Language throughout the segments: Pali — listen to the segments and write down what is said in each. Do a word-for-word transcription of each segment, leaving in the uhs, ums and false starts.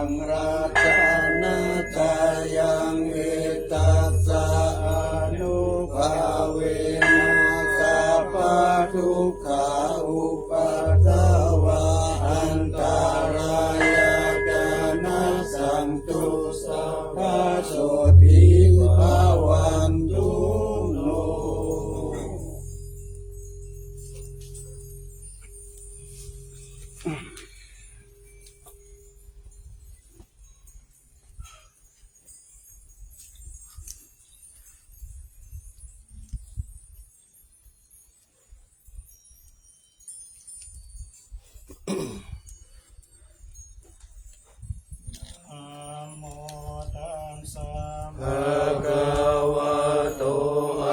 Ratanattayaṃ, etassa ānubhāvena sabbadukkhā upaddavā antarāyā ca nassantu, sabbasotthī bhavantu no. Namo tassa bhagavato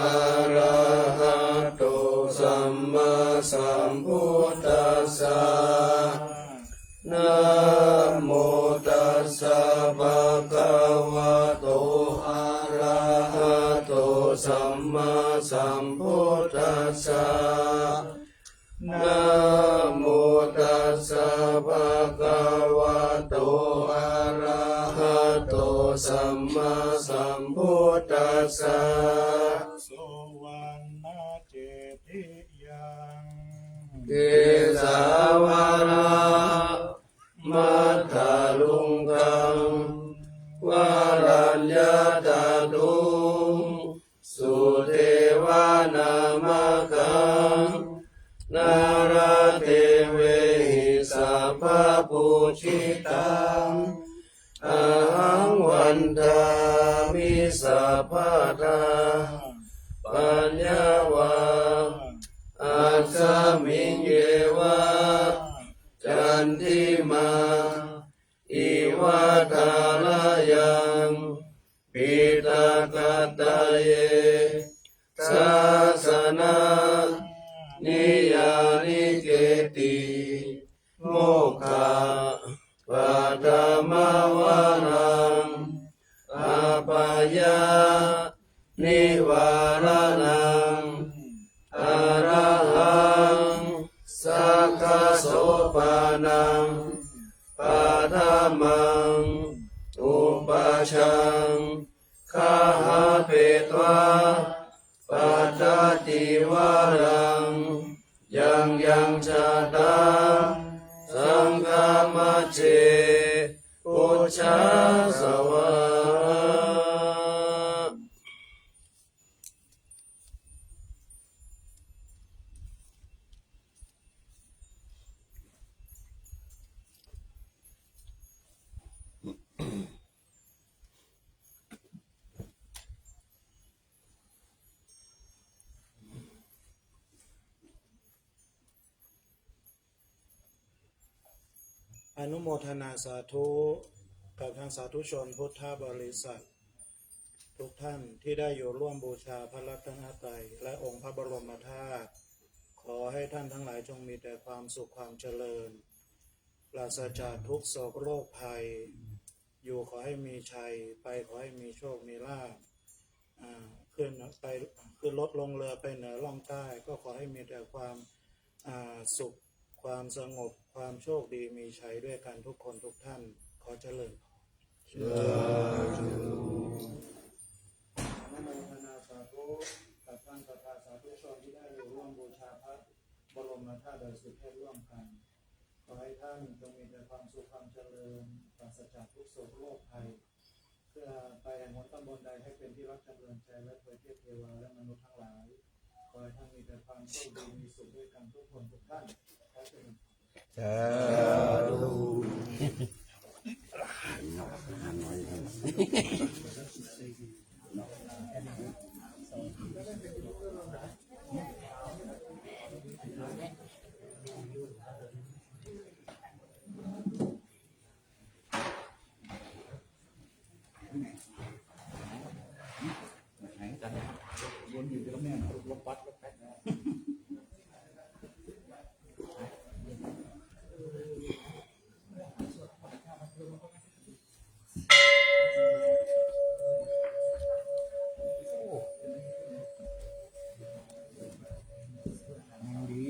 arahato sammāsambuddhassa. Namo tassa bhagavato arahato sammāsambuddhassa. Namo tassa bhagavato arahato sammāsambuddhassa. Suvaṇṇacediyaṃ Kesavara matthaluṅgaṃ Varaññataṭṭhuṃ Sudevanāmakhaṃ Nāḷāgiriṃ sabbaṃ pūjitaṃ Ahaṃ vandāmi sabbadā paññāva asmiṃ yeva candimā iva thārayaṃ piṭakattaye sāsana niyāniketi mokkhapaṭhamavaraṃ apāya nivāraṇaṃ arahaṃ sakyasopaṇaṃ paṭhamaṃ upajjhaṃ gahapetvā pattacīvaraṃ yaṃ yaṃ jātaṃ saṅghamajjhe pūjāsvā. อนุโมทนาสาธุกับทางสาธุชนพุทธบริษัททุกท่านที่ได้อยู่ร่วมบูชาพระรัตนตรัยและองค์พระบรมธาตุ ขอให้ท่านทั้งหลายจงมีแต่ความสุขความเจริญ ปราศจากทุกข์โศกโรคภัย อยู่ขอให้มีชัย ไปขอให้มีโชคมีลาภ อ่า ขึ้นไป ขึ้นรถลงเรือไปเหนือล่องใต้ ก็ขอให้มีแต่ความ อ่า สุข ความสงบ ความโชคดี มีชัยด้วยกันทุกคนทุกท่าน ขอเจริญพร สาธุ อนุโมทนาสาธุกับท่านศรัทธาสาธุชนที่ได้อยู่ร่วมบูชาพระบรมธาตุดอยสุเทพร่วมกัน ขอให้ท่านจงมีแต่ความสุขความเจริญ ปราศจากทุกข์โศกโรคภัย เพื่อไปแห่งหนตำบลใดให้เป็นที่รักจำเริญใจและเทวเทพเทวาและมนุษย์ทั้งหลาย ขอให้ท่านมีแต่ความโชคดีมีสุขด้วยกันทุกคนทุกท่าน ขอเจริญพร สาธุ ดี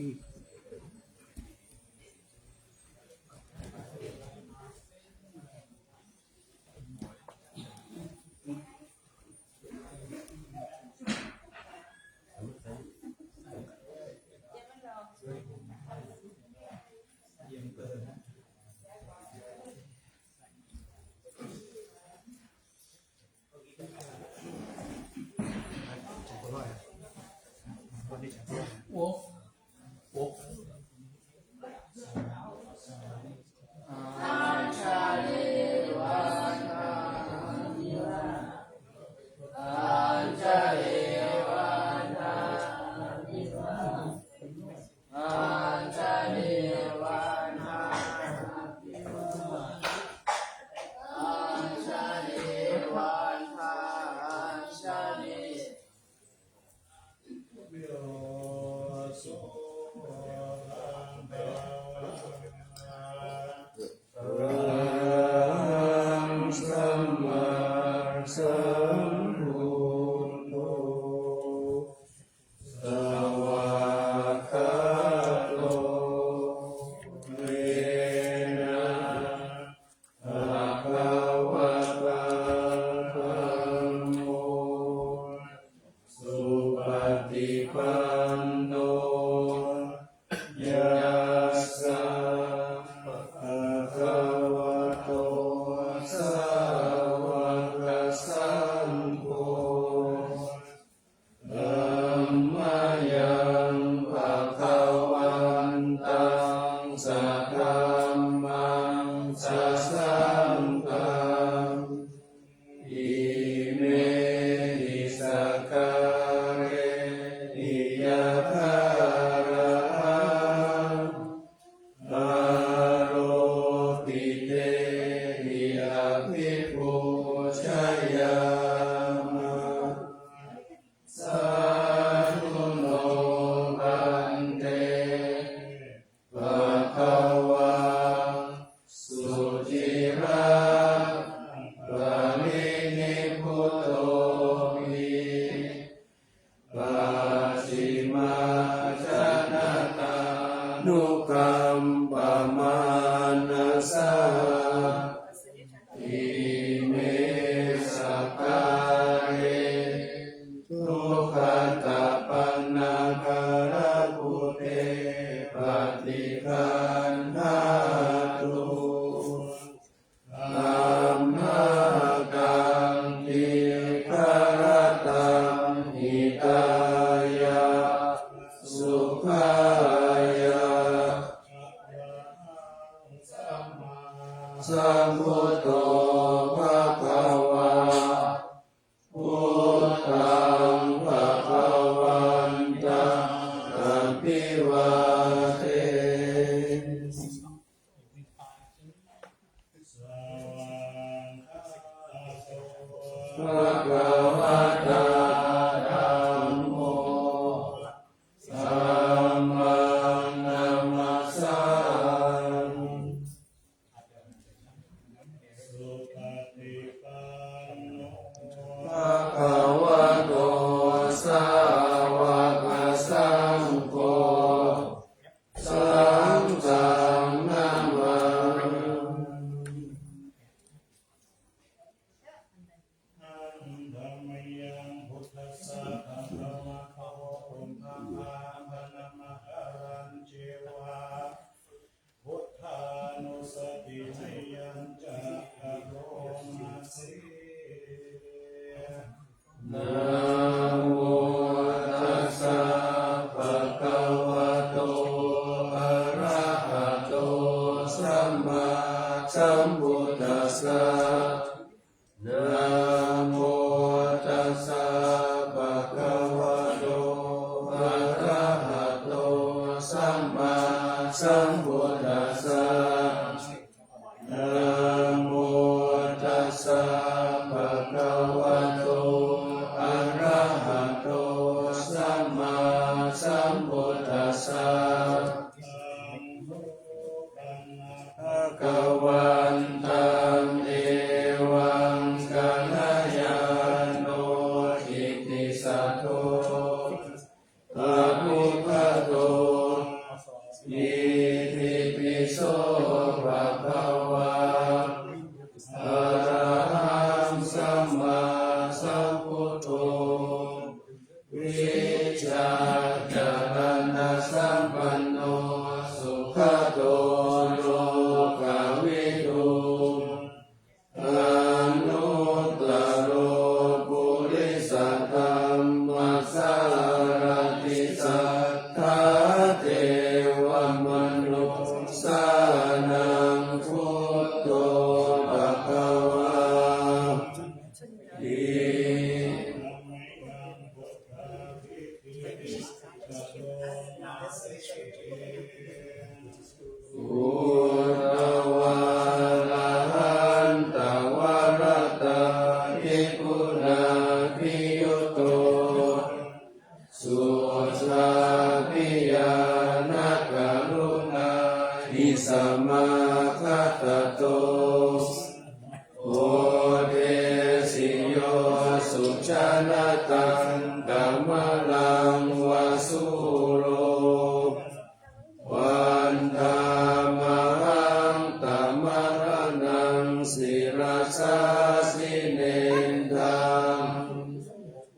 sāvakasaṅgho. Dhammayaṃ bhagavantaṃ sadhammaṃ sasaṅghaṃ imehi sakkārehi yathārahaṃ āropitehi abhipūjayāma. Sādhu no bhante bhagavā suciraparinibbutopi pacchimājanatānukampamānasā ime sakkāre duggatapaṇṇākārabhūte paṭiggaṇhātu amhākaṃ dīgharattaṃ hitāya sukhāya. Sambuddho bhagavā, buddhaṃ bhagavantaṃ abhivādemi. Bhagavatā dhammo, dhammaṃ namassāmi. Bhagavato sāvakasaṅgho, saṅghaṃ namāmi. Ahaṃ handa mayaṃ buddhassa bhagavato pubbabhāganamakārañceva buddhānussatinayañca karoma se. Namo tassa bhagavato arahato sammāsambuddhassa. Namo tassa bhagavato arahato sammāsambuddhassa. Namo tassa bhagavato arahato sammāsambuddhassa. Bhagavantaṃ evaṃ kalyāṇo kittisaddo abbhuggato. Itipi so bhagavā arahaṃ sammāsambuddho vijjācaraṇasampanno sugato lokavidū anuttaro purisadammasārathi satthā devamanussānaṃ buddho bhagavāti. Uddhavārahantavarāhagiguṇābhiyutto suddhābhiñāṇakaruṇāhi samāgatatto bodhesi yo sujanataṃ kamalaṃ va sūro vandāmahaṃ tamaraṇaṃ sirasā jinendaṃ.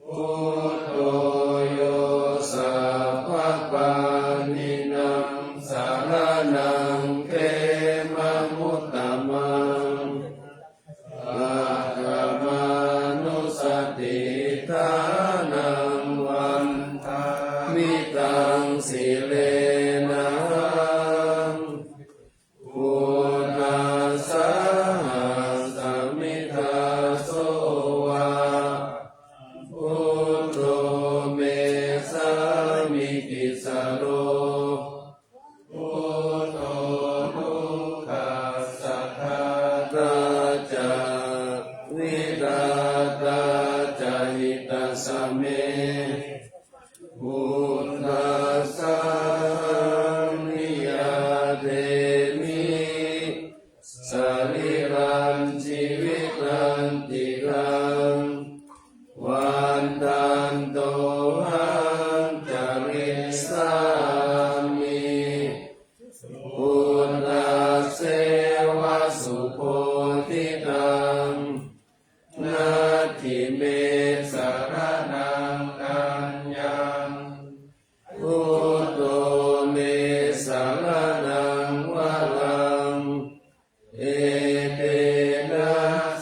Buddho yo sabbapāṇīnaṃ saraṇaṃ khemamuttamaṃ. ca vidhātā ca hitassa me, buddhassahaṃ niyyādemi sarīrañjīvitañcidaṃ, vandantohaṃ carissāmi buddhasseva subodhitaṃ. Natthi me saraṇaṃ aññaṃ, buddho me saraṇaṃ varaṃ, etena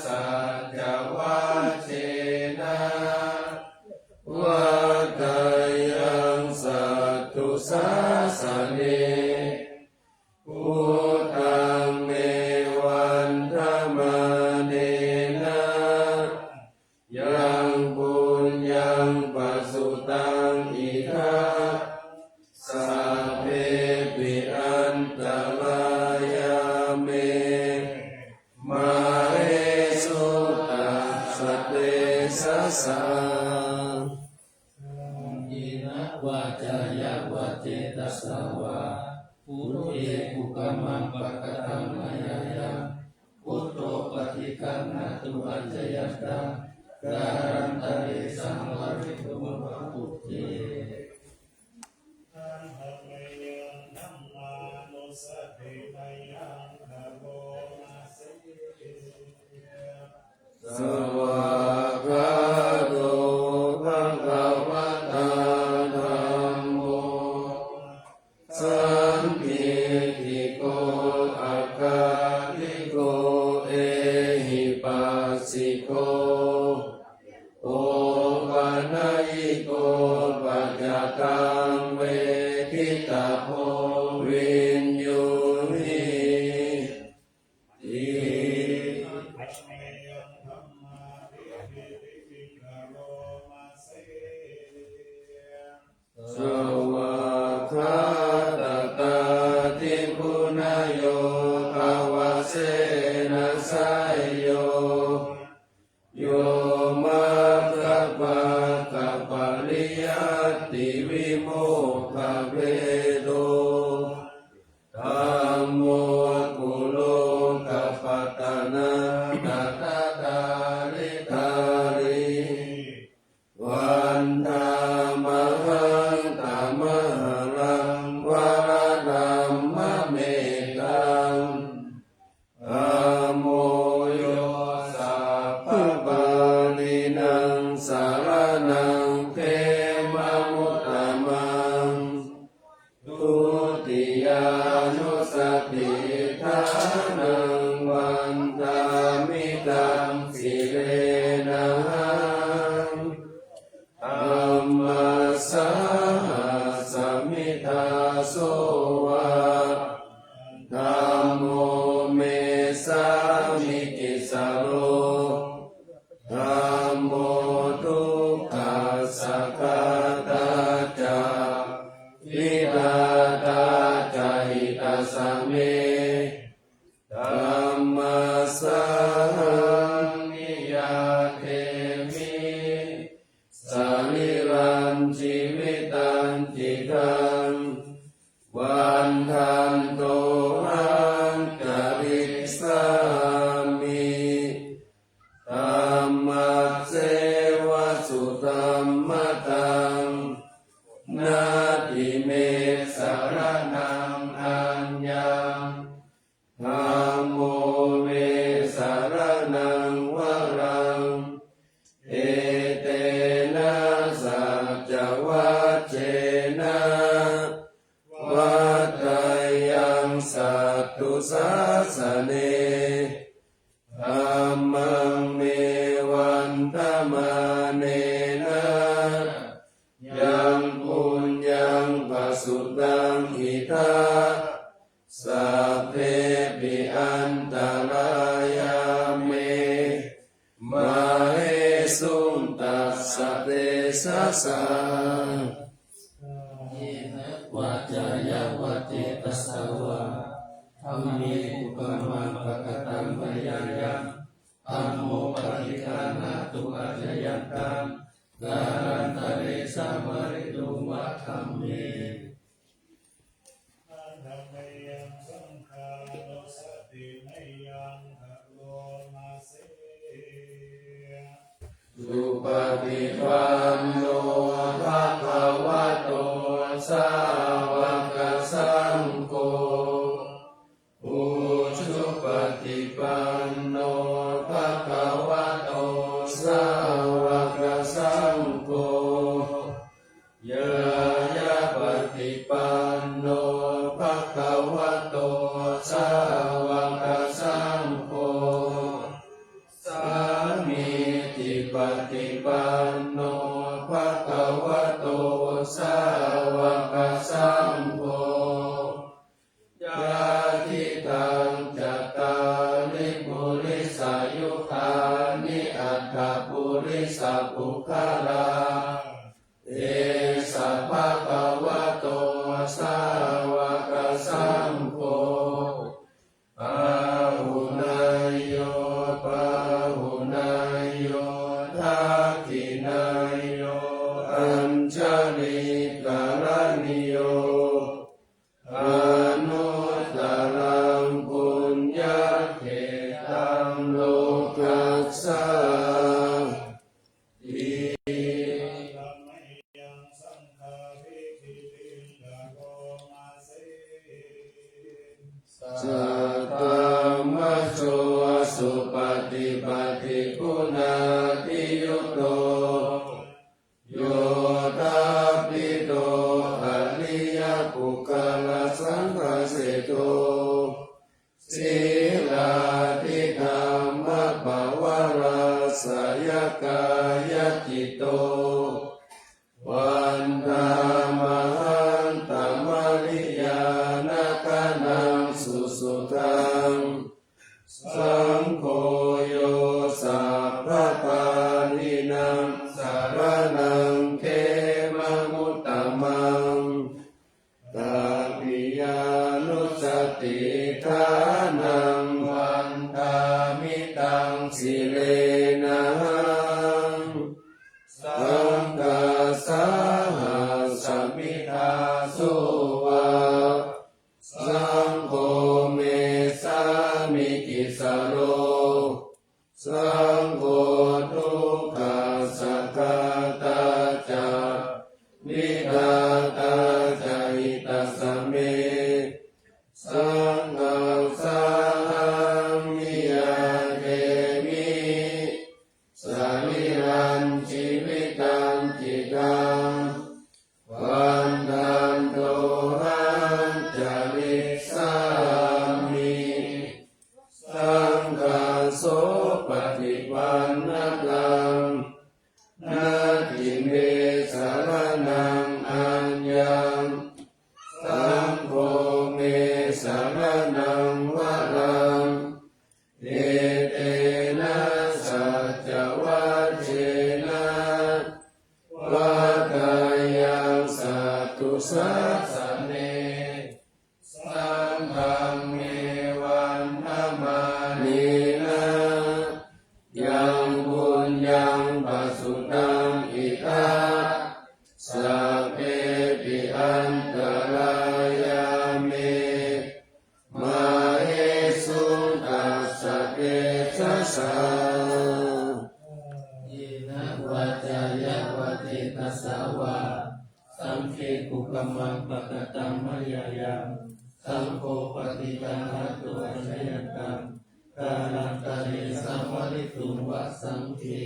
saccavajjena vaḍḍheyyaṃ satthu sāsane. Buddhaṃ me vandamānena yaṃ puññaṃ pasutaṃ idha, sabbepi antarāyā me māhesuṃ tassa tejasā. Kammena vācāya va cetasā vā, buddhe kukammaṃ pakataṃ mayā yaṃ, buddho paṭiggaṇhatu accayantaṃ, kālantare saṃvarituṃ va buddhe. Svākkhāto bhagavatā dhammo, sandiṭṭhiko akāliko ehipassiko, opanayiko paccattaṃ veditabbo viññūhī ti. Svākkhātatādiguṇayogavasena seyyo, yo maggapākapariyattivimokkhabhedo, dhammo kulokapatanā tadadhāridhārī, vandāmahaṃ tamaharaṃ varadhammametaṃ. Dhammo yo sabbapāṇīnaṃ saraṇaṃ khemamuttamaṃ. Dutiyānussatiṭṭhānaṃ vandāmi taṃ sirenahaṃ. Dhammassāhasmi dāso va, dhammo me sāmikissaro. Dhammo dukkhassa ghātā ca, vidhātā ca hitassa me. Dhammassāhaṃ niyyādemi sarīrañjīvitañcidaṃ, vandantohaṃ carissāmi dhammasseva sudhammataṃ. Natthi me saraṇaṃ aññaṃ, dhammo me saraṇaṃ varaṃ, etena saccavajjena vaḍḍheyyaṃ satthu sāsane. Dhammaṃ me vandamānena yaṃ puññaṃ pasutaṃ idha, sabbepi antarāyā me māhesuṃ tassa tejasā. Kammena vācāya va cetasā vā, dhamme kukammaṃ pakataṃ mayā yaṃ, accayantaṃ, kālantare saṃvarituṃ va dhamme. Handa mayaṃ saṅghānussatinayaṃ karoma se. Supaṭipanno bhagavato sāvakasaṅgho, ujupaṭipanno bhagavato sāvakasaṅgho, ñāyapaṭipanno bhagavato sāvakasaṅgho, sāmīcipaṭipanno bhagavato sāvakasaṅgho, yadidaṃ cattāri purisayugāni aṭṭha purisapuggalā, esa bhagavato sāvakasaṅgho, āhuneyyo pāhuneyyo dakkhiṇeyyo añjalikaraṇīyo, anuttaraṃ puññakkhettaṃ lokassāti. Saddhammajo supaṭipattiguṇādiyutto, yoṭṭhābbito ariyapuggalasaṅghaseṭṭho, sīlādidhammapavarāsayakāyacitto, vandāmahaṃ tamariyāna gaṇaṃ susuddhaṃ. Saṅgho yo sabbapāṇīnaṃ saraṇaṃ khemamuttamaṃ, tatiyānussatiṭṭhānaṃ vandāmi taṃ sirenahaṃ. Saṅghassāhasmi dāso va, saṅgho me sāmikissaro, saṅgho dukkhassa ghātā ca vidhātā ca hitassa me, saṅghaṃ sahaṃ niyyādemi sarīrañjīvitañcidaṃ, vandantohaṃ carissāmi saṅghassopaṭipannataṃ, natthi me saraṇaṃ aññaṃ, saṅgho me saraṇaṃ varaṃ. Etena saccavajjena vaḍḍheyyaṃ satthu sāsane, saṅghaṃ me vandamānena yaṃ puññaṃ pasutaṃ idha, sabbepi antarāyā me māhesuṃ tassa tejasā. Yena vācāya va cetasā vā, saṅghe kukammaṃ pakataṃ mayā yaṃ, saṅgho paṭiggaṇhatu accayantaṃ, kālantare saṃvarituṃ va saṅghe.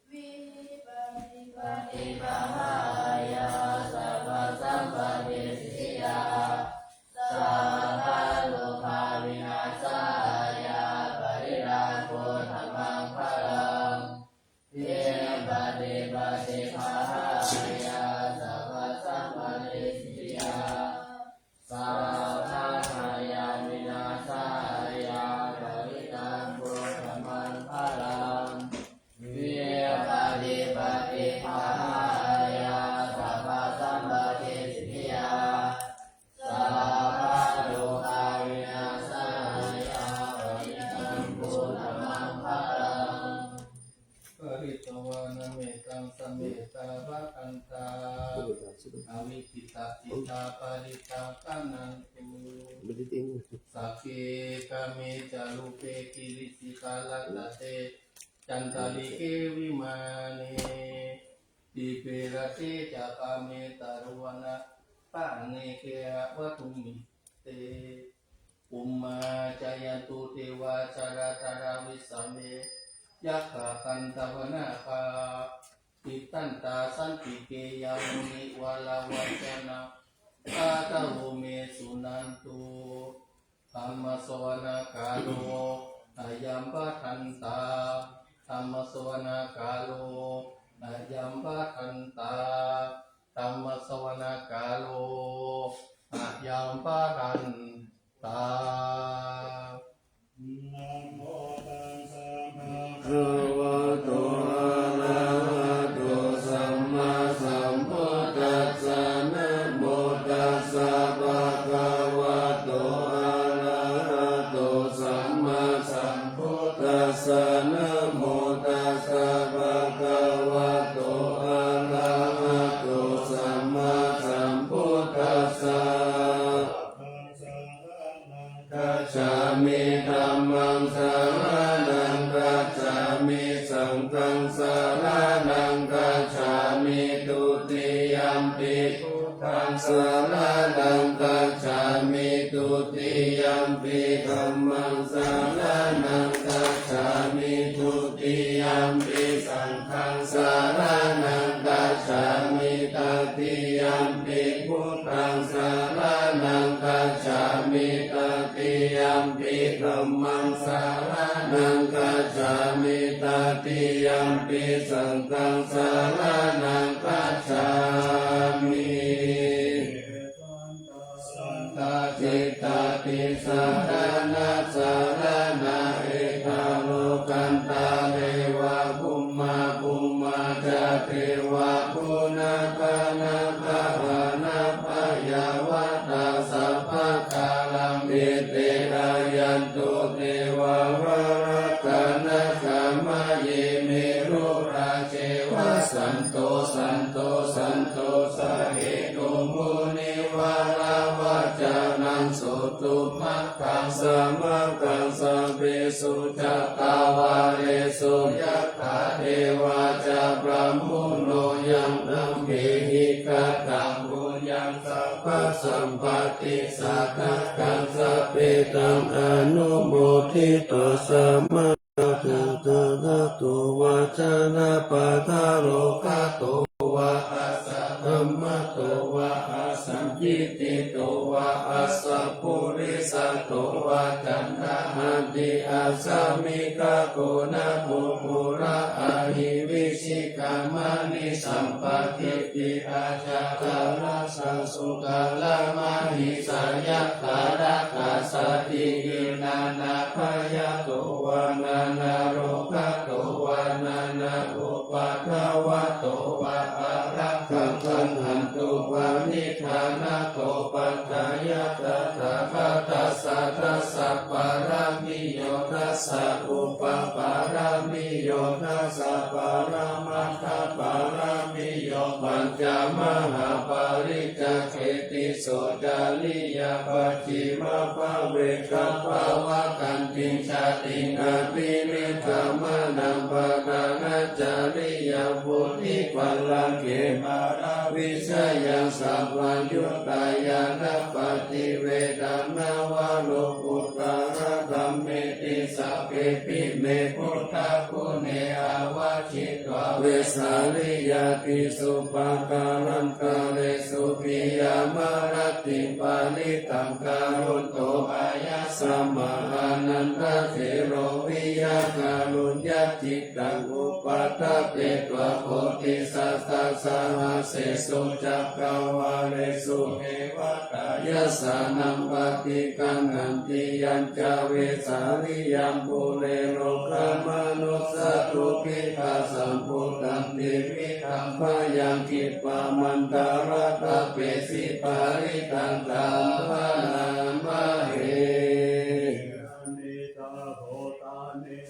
Vipattipaṭibāhāya sabbasampattisiddhiyā, sabbarogavināsāya parittaṃ brūtha maṅgalaṃ. Vipattipaṭibāhāya sabbasampattisiddhiyā, sabbabhayavināsāya parittaṃ brūtha maṅgalaṃ. nantu. Sagge kāme ca rūpe girisikharataṭe cantalikkhe vimāne, dīpe raṭṭhe ca gāme taruvanagahane gehavatthumhi khette, bhummā cāyantu devā jalathalavisame yakkhagandhabbanāgā, tiṭṭhantā santike yaṃ munivaravacanaṃ sādhavo me suṇantu. Dhammassavanakālo ayambhadantā. Dhammassavanakālo ayambhadantā. Dhammassavanakālo ayambhadantā. Namo tassa bhagavato arahato sammāsambuddhassa. Namo tassa bhagavato arahato sammāsambuddhassa. Namo tassa bhagavato arahato sammāsambuddhassa. Gacchāmi. Dhammaṃ saraṇaṃ gacchāmi. Saṅghaṃ saraṇaṃ gacchāmi. Dutiyampi buddhaṃ saraṇaṃ gacchāmi. Dutiyampi dhammaṃ saraṇaṃ gacchāmi. Dutiyampi saṅghaṃ saraṇaṃ gacchāmi. Tatiyampi buddhaṃ saraṇaṃ gacchāmi. Tatiyampi dhammaṃ saraṇaṃ gacchāmi. Tatiyampi saṅghaṃ saraṇaṃ gacchāmi. Santā cittā tisaraṇasaraṇā. Etha lokantare va bhummā bhummā ca devā bhummā ca devā bhummā ca devā nāgā nāgā anābhayā vata sabbakālaṃ ete āyantu devā varakkhanā gāma ye merurā ceva santo santo santo sahetu munivaravacanaṃ sotumaggaṃ samaggaṃ sabbesu cakkavāḷesu yathā devā ca brahmuno yaṃ amhehi kataṃ puññaṃ sabbasampatti sādhakaṃ sabbe taṃ anumoditvā samma tathāgato vācālapakāro gato vā asaddhammato vā asandiṭṭhito vā asappurisato vā caṇḍahatthi asāmikakhona kukkura ahi vicchikā maṇisappa diṭṭhi ajaṭhā rājā sukalā mahesā yakkharakkhasādīhi nānābhayato vā nānārogato vā nānāupaddavato vā ārakkhaṃ gaṇhantu pariṇibbānakopabhayā. Tathāgatassa dasa pāramiyo dasa upapāramiyo dasa paramattha pāramiyo pañca mahāpariccāge tisso cariyā pacchimabhave gabbhāvakkantiṃ jātiṃ abhinikkhamanaṃ padhānacariyaṃ bodhipallaṅke māravijayaṃ sabbaññutañāṇappaṭivedhaṃ navalokuttaradhammeti sabbepime buddhaguṇe āvajjitvā vesāliyā tīsu pākārantaresu tiyāmarattiṃ parittaṃ karonto āyasmā ānandatthero viya kāruññacittaṃ upaṭṭhapetvā koṭisatasahassesu cakkavāḷesu devatā yassāṇaṃ paṭiggaṇhanti yañca vesāliyaṃ pure rogāmanussadubbhikkhasambhūtaṃ tividhaṃ bhayaṃ khippam antaradhāpesi parittaṃ taṃ bhaṇāma he.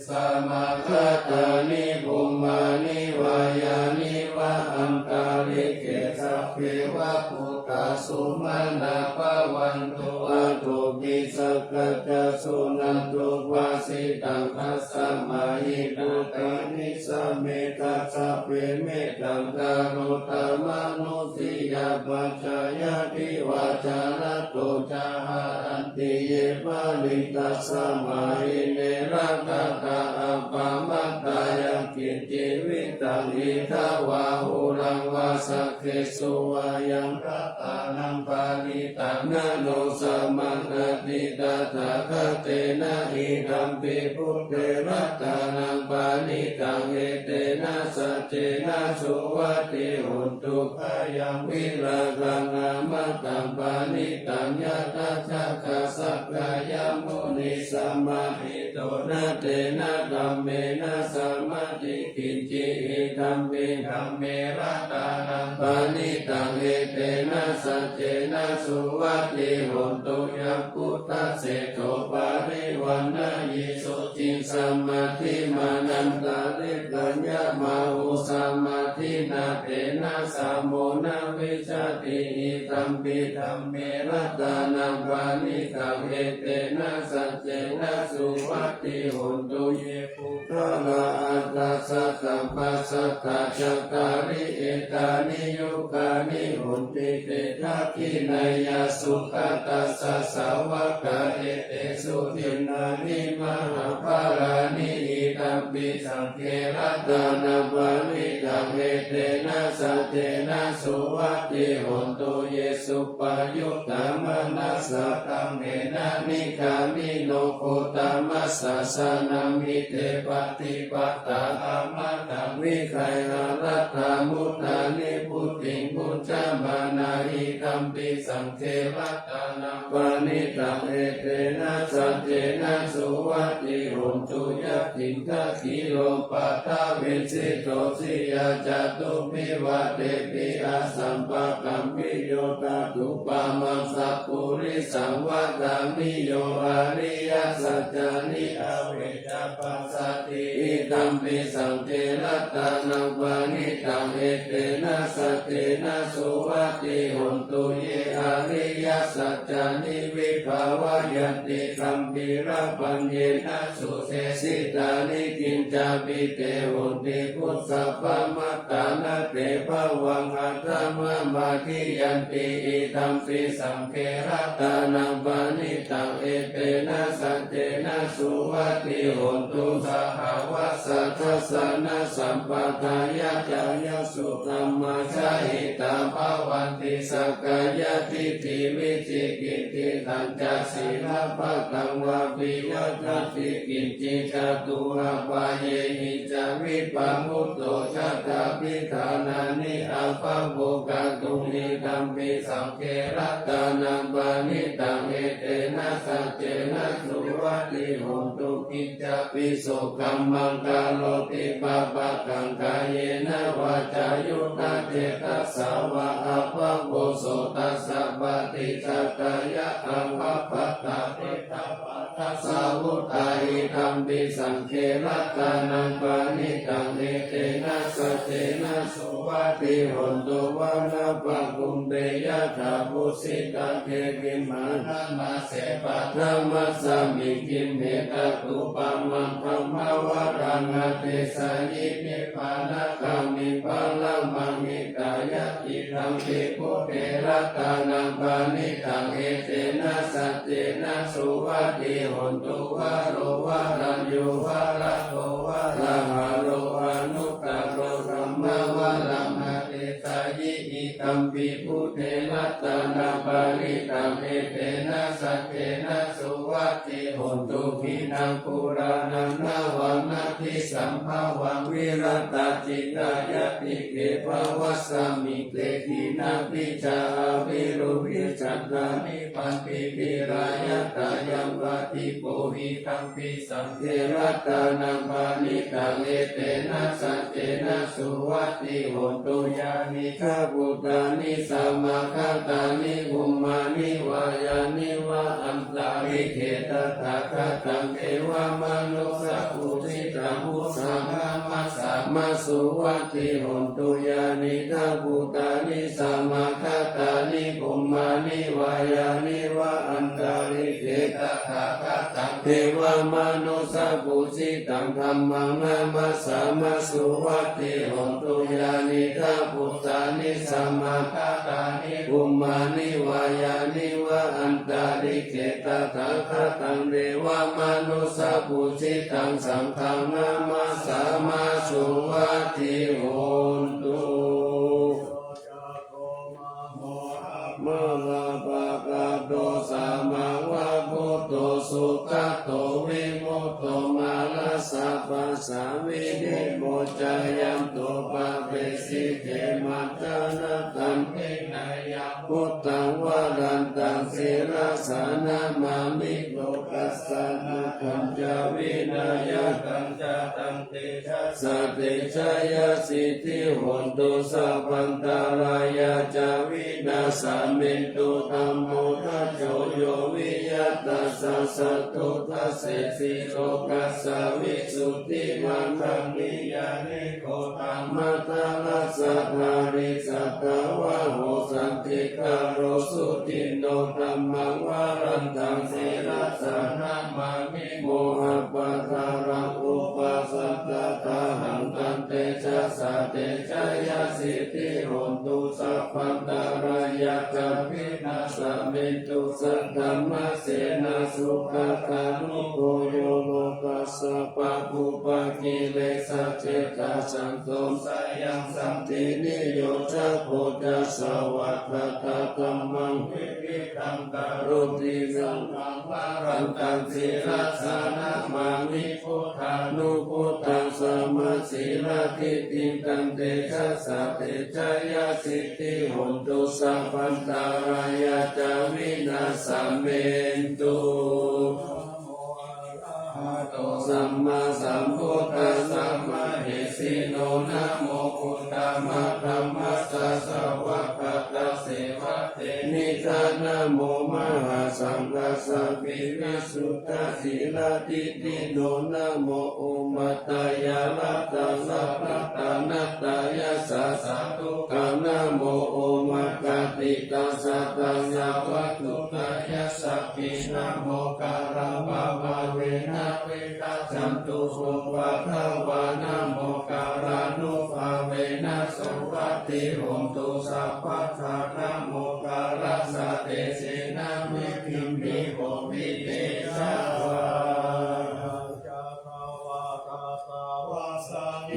Samāgatāni bhummāni vā yāni va antalikkhe sabbe va bhūtā sumanā bhavantu. Athopi sakkacca suṇantu bhāsitaṃ. Tasmā hi bhūtā nisāmetha sabbe mettaṃ karotha mānusiyā pajāya divā ca ratto ca haranti ye baliṃ. Tasmā hi ne rakkhatha appamattā. Yaṅkiñci vittaṃ idha vā huraṃ vā saggesu vā yaṃ ratanaṃ paṇītaṃ na no samaṃ atthi tathāgatena. Idampi buddhe ratanaṃ paṇītaṃ etena saccena suvatthi hontu. Khayaṃ virāgaṃ amataṃ paṇītaṃ yadajjhagā sakyamunī samāhito na tena dhammena samatthi kiñci. Idampi dhamme ratanaṃ paṇītaṃ etena saccena suvatthi hontu. Yambuddhaseṭṭho parivaṇṇayī suciṃ samādhimānantarikaññamāhu samādhinā tena samo na vijjati. Idampi dhamme ratanaṃ paṇītaṃ etena saccena suvatthi hontu. Ye puggalā aṭṭha sataṃ pasatthā cattāri etāni yugāni honti te dakkhiṇeyyā sugatassa sāvakā etesu dinnāni mahapphalāni. Idampi saṅghe ratanaṃ paṇītaṃ etena saccena suvatthi hontu. Ye suppayuttā manasā daḷhena nikkāmino gotamasāsanamhi te pattipattā amataṃ vigayha laddhā mudhā nibbutiṃ bhuñjamānā. Idampi saṅghe ratanaṃ paṇītaṃ etena saccena suvatthi hontu. Yathindakhīlo paṭhaviṃ sito siyā catubbhi vātebhi asampakampiyo tathūpamaṃ sappurisaṃ vadāmi yo ariyasaccāni avecca passati. Idampi saṅghe ratanaṃ paṇītaṃ etena saccena suvatthi hontu. Ye ariyasaccāni vibhāvayanti gambhīrapaññena sudesitāni kiñcāpi te honti bhusappamattā na te bhavaṃ aṭṭhamamādiyanti. Idampi saṅghe ratanaṃ paṇītaṃ etena saccena suvatthi hontu. Sahāvassa dassanasampadāya kāyasuddhamā jahitā bhavanti sakkāyadiṭṭhi vicikicchitañca sīlabbataṃ vāpi yadatthi kiñci catūhapāyehi ca vippamutto cattāpi ṭhānāni abhabbo kātuṃ. Idampi saṅghe ratanaṃ paṇītaṃ etena saccena suvatthi hontu. Kiñcāpi so kammaṃ karoti pāpakaṃ kāyena vācāyuda cetasā vā abhabbo so tassa paṭicattāya abhabbatā petapādā savuttā. Idampi saṅghe ratanaṃ paṇītaṃ etena saccena suvatthi hontu. Vanappagumbe yathā phussitagge gimhānamāse paṭhamasmiṃ gimhe tathūpamaṃ dhammavaraṃ adesayi nibbānagāmiṃ paramaṃ hitāya. Idampi buddhe ratanaṃ paṇītaṃ etena saccena suvatthi hontu. Varo varaññū varado varāharo anuttaro dhammavaraṃ adesayi. Idampi buddhe ratanaṃ paṇītaṃ etena saccena suvatthi hontu. Khīṇaṃ purāṇaṃ navaṃ natthi sambhavaṃ virattacittāyatike bhavasmiṃ te khīṇabījā avirūḷhichandā nibbanti dhīrā yathāyaṃ padīpo. Idampi saṅghe ratanaṃ paṇītaṃ etena saccena suvatthi hontu. Yānīdha bhūtāni samāgatāni bhummāni vā yāni va antalikkhe tathāgataṃ devamanussapūjitaṃ buddhaṃ namassāma suvatthi hontu. Yānīdha bhūtāni samāgatāni Taṃ dhammaṃ namassāma suvatthi hotu. Yānīdha bhūtāni samāgatāni bhummāni vā yāni va antalikkhe tathāgataṃ devamanussapūjitaṃ saṅghaṃ namassāma suvatthi hotu. Mārapāgato sammāvatthuto sugato vimutto mārassa pāsā vinimocayanto pāpesi khemaṃ janataṃ vineyyaṃ buddhaṃ varantaṃ sirasā namāmi. Lokassa nāthañca vināyakañca taṃ tejasā te jayasiddhi hotu. Sabbantarāyā ca vināsamentu. Dhammo dhajo yo viya tassa satthu dassesi lokassa visuddhimaggaṃ niyyāniko taṃ matarassa dhārī satavaho santikaro suciṇṇo dhammaṃ varantaṃ sirasā namāmi. Mohappadālaṃ upasantadāhaṃ taṃ tejasā te jayasiddhi hotu. Sabbantarāyā ca vināsamentu. Saddhammasenā sugatānugo yo lokassa pāpūpakilesajetā santo sayaṃ santiniyojako ca svākkhātadhammaṃ vivittaṃ karoti saṅghaṃ varantaṃ sirasā namāmi. Buddhānubuddhaṃ samasīladiṭṭhiṃ taṃ tejasā te jayasiddhi hotu. Sabbantarāyā ca vināsamentu. Arahato sammāsambuddhassa mahesino. Namo uttamadhammassa svākkhātasseva tenidha. Namo mahāsaṅghassāpi visuddhasīladiṭṭhino. Namo omātyāraddhassa ratanattayassa sādhukaṃ. Namo omakātītassa tassa vatthuttayassapi. Namokārappabhāvena vigacchantu upaddavā. Namokārānubhāvena suvatthi hotu sabbadā. Namokārassa tejena vidhimhi homi tejavā.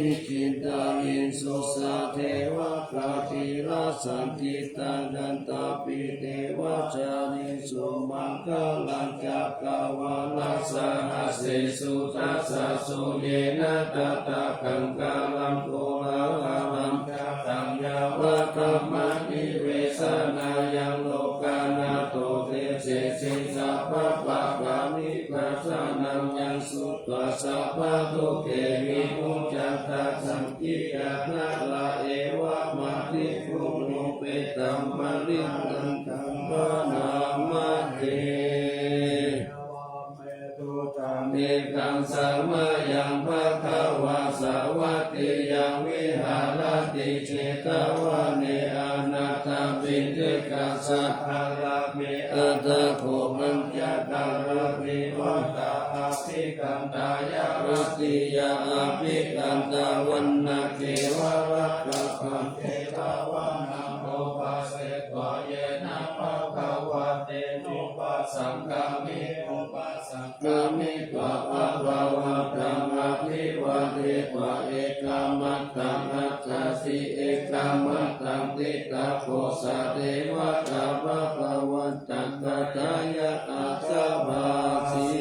Nikkhittaṃ viñsussa devakā khīlasaṃ kithāgantāpi devacārisu. Maṅgalañca katvāna sahassesū dasasūryena tadāgaṃ kālaṃ koḷahalaṃ jataṃ yāva dhammanivesanayaṃ lokanato desesi sabbapāpavipāsanaṃ yaṃ sutvā sabbadukkhe vimuccaṃ tassaṃ khiyaṃ nara evamādiguṇūpetaṃ parittaṃ katvāna mate. Ekaṃ samayaṃ bhagavā sāvatthiyaṃ viharati jetavane anāthapiṇḍikassa ārāme. Atha kho pañcakārāpi vata abhikkantā. Yā rattiyā abhikkantavaṇṇagge varakkhabhaṅge davānaṃ obhāsetvā yena bhagavā tenupasaṅkami. Upasaṅkamitvā bhagavantaṃ abhivādetvā ekamantaṃ aṭṭhāsi. Ekamantaṃ ṭhitā kho sā devatā bhagavantaṃ paṭṭhāya āsabhāsi.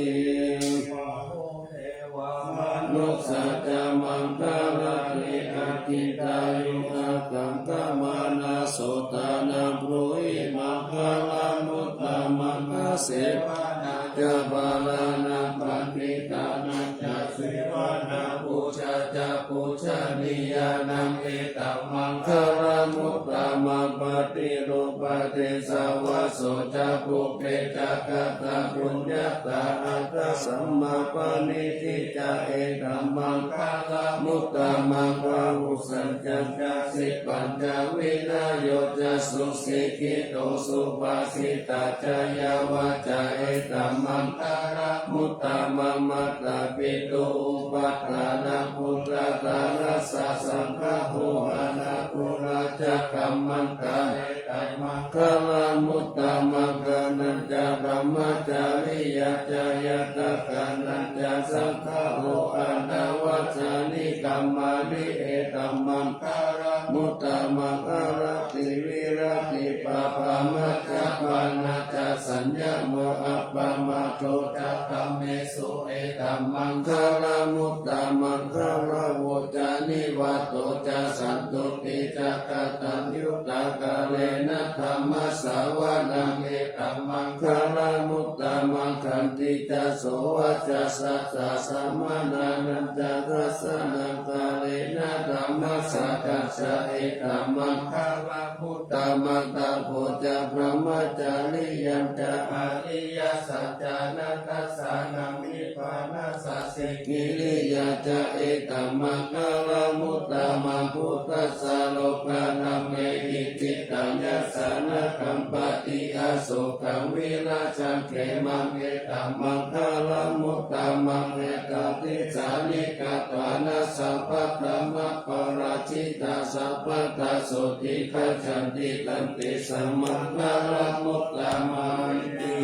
Manussā ca maṅgalāni atthitāyurakkhagamanā sotthānaṃ brūhi maṅgalamuttamaṃ. Asevanā ca bālānaṃ paṇḍitānañca sevanā pūjā ca pūjanīyānaṃ etammaṅgalamuttamaṃ. paṭirūpadesavāso ca pubbe ca katapuññatā attasammāpaṇidhi ca etammaṅgalamuttamaṃ. Bāhusaccañca sippañca vinayo ca susikkhito subhāsitā ca yā vācā etammaṅgalamuttamaṃ. Mātāpitu upaṭṭhānaputtadārassa saṅgaho anākulā ca kammantā etammaṅgalamuttamaṃ. Dānañca dhammacariyā ca ñātakānañca saṅgaho anavajjāni kammāni etammaṅgalamuttamaṃ. Āratī viratī pāpā majjapānā ca saññamo appamādo ca dhammesu etammaṅgalamuttamaṃ. Gāravo ca nivāto ca santuṭṭhī ca kataññutā kālena dhammassavanaṃ etammaṅgalamuttamaṃ. Khantī ca sovacassatā samaṇānañca dassanaṃ kālena dhammasākacchā etammaṅgalamuttamaṃ. Tapo ca brahmacariyañca ariyasaccāna dassanaṃ nibbānasacchikiriyā ca etammaṅgalamuttamaṃ. Phuṭṭhassa lokadhammehi cittaṃ yassa na kampati asokaṃ virajaṃ khemaṃ etammaṅgalamuttamaṃ. Etādisāni katvāna sabbatthamaparājitā sabbattha sotthiṃ gacchanti tantesaṃ maṅgalamuttamanti.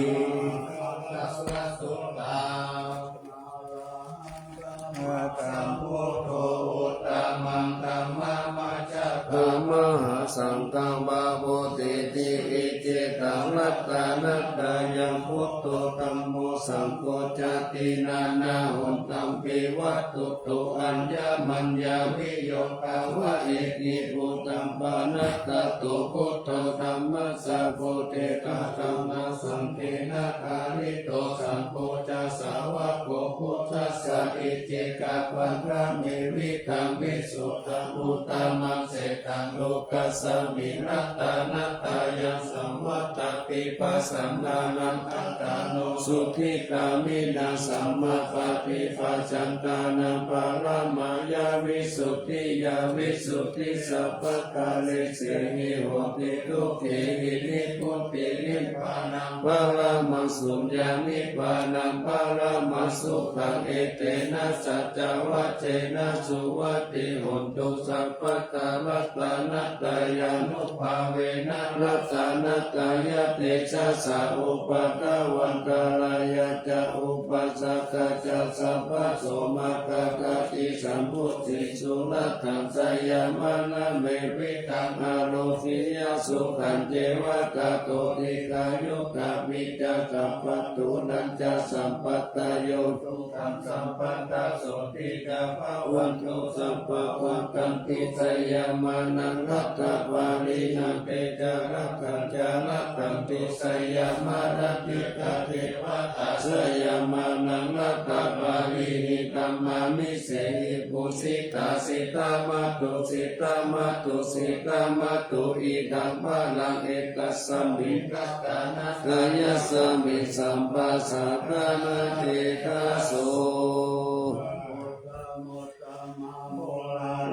Sambuddho uttamaṃ dhammam majjhapaṃ mahāsaṅghaṃ pavattiti icchitaṃ ratanattayaṃ. Buddho dhammo saṅgho cāti nānāhontampi vatthuto aññamaññaviyogāva ekibhūtaṃ pahitattho buddho dhammassako dekha dhammasaṅghena dharito. Saṅgho ca sāvako buddhassa icchikappaṭhamevidhaṃ visuddhaṃ uttamaṃ sreṭṭhaṃ lokasmiṃ ratanattayaṃ svaṃ vattapibhasantānaṃ attano sukhigāmiṃ samāpaṭipajjantānaṃ paramāya visuddhiyā visuddhi sabbakāresehi hoti. Dukkhāhi nibbutiṃ nibbānaṃ paramaṃ suññaṃ nibbānaṃ paramaṃ sukhaṃ. Etena saccavajjena suvatthi hotu sabbadā. Ratanattayānubhāvena ratanattayatejasā upaddavaṃ ṭhānayañca upassakā ca sabbaso maggāgacchi sambudhiṃ surakkhaṃ jayamaṅgalamevaṃ. Ārogyasukhañceva tato dīghāyukāpi ca tappaṃ puññañca sampadayo sukhaṃ sampadā sotthī ca bhavantu sabbadā. Rakkhanti jayamaṅgalaṃ rattabaliṃ ante ca rakkhañca rakkhantu jayamaṅgalaṃ ittha devatā jayamaṅgalaṃ rattabaliṃ. Dhammā sehi pūjitā jitā mātā jitā mātā jitā mātā idaṃ balaṃ etasmiṃ ratanattayasmiṃ sabbasatthana tejaso.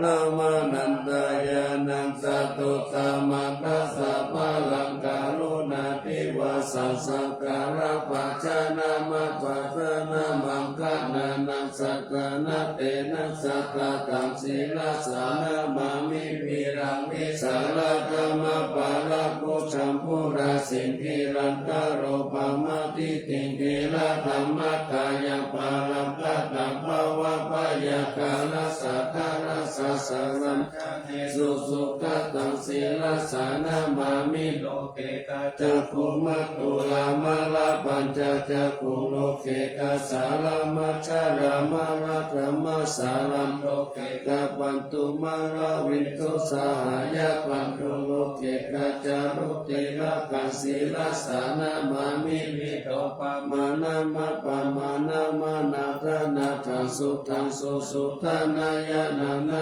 Dhammānantayaṃ satuttamaṃ dasabalaṃ karuṇāti vāsaṃ sakkāra bhājanamabbhājanamaṅgalānaṃ saddanattena sattataṃ sirasā namāmi viraṃ vītarāgaṃ aparakūjaṃ purāsītiṃ antarūpamatiṭṭhitiṃ dhīradhammattayaparaṃ kataṃ bhāvabyākārassa ṭhānassasaraṃ janesu sugataṃ sirasā namāmi. Loke ca cakkhumatā mārā pañca cakkhuṃ loke ca jārāmajaramarāsaraṃ loke ca bandhū mārā viṭū sahāya bandhū loke ca ca rū tilakaṃ sirasā namāmi. Vītarūpamānamappamāṇamanādanādaṃ suddhaṃ susuddhānāya nāna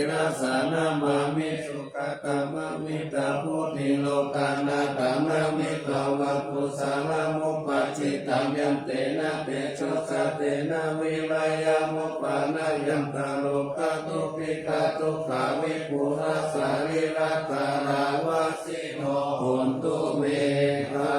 sīlassa namāmi sugatāmanussapūtiṃ. Lokanāthaṃ namatvā kusalamupajjhitāṃ, yantena tejasā tena virajaṃ upanayanti. Rogā dubhikkhā dukkhavipūlā, sārīrikā nivāsino hontu me gā.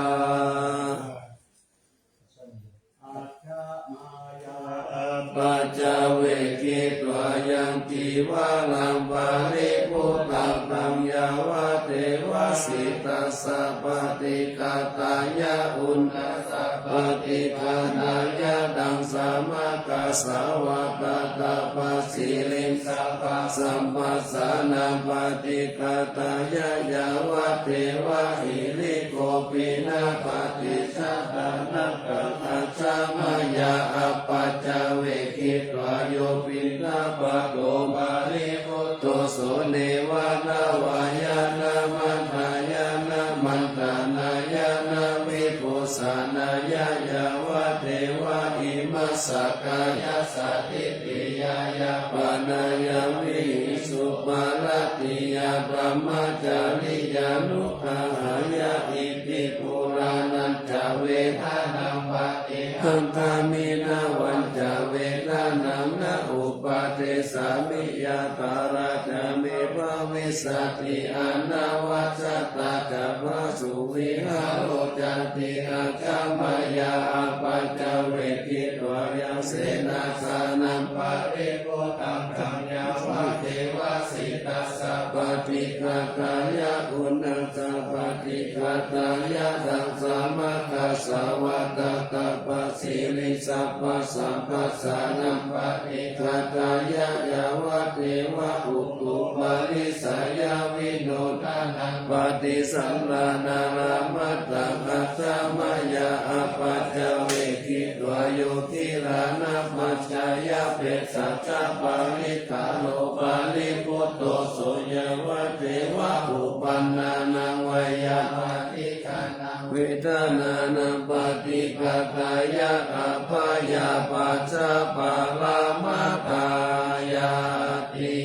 Ajja mayā apaccavekkhitvā, yaṃ cīvaraṃ paribhuttaṃ, taṃ yāvadeva sītassa paṭighātāya, uṇhassa paṭighātāya, daṃsamakasavātātapasiriṃsapasamphassānaṃ paṭighātāya, yāvadeva hirikopinapaṭicchādanatthaṃ. Ajja mayā apaccavekkhitvā, yo piṇḍapāto paribhutto, so neva davāya na madāya na maṇḍanāya na vibhūsanāya, yāvadeva imassa kāyassa ṭhitiyā yāpanāya vihiṃsuparatiyā brahmacariyānuggahāya. Iti purāṇañca vedanaṃ paṭihaṅkhāmi, navañca vedanaṃ na uppādessāmi, yātrā ca me bhavissati anavajjatā ca phāsuvihāro cāti. Ajja mayā apaccavekkhitvā, yaṃ senāsanaṃ paribhuttaṃ, taṃ yāvadeva sītassa paṭighātāya, uṇhassa paṭighātāya, daṃsamakasavātātapasiriṃsapasamphassānaṃ paṭighātāya, yāvadeva upūparissayavinodanaṃ paṭisallānārāmatthaṃ. Ajja mayā apaccavekkhitvā, yo gilānapaccayabhesajjaparikkhāro paribhutto, so yāvadeva uppannānaṃ veyyābādhikānaṃ vedanānaṃ paṭighātāya, abyāpajjhaparamatāyāti.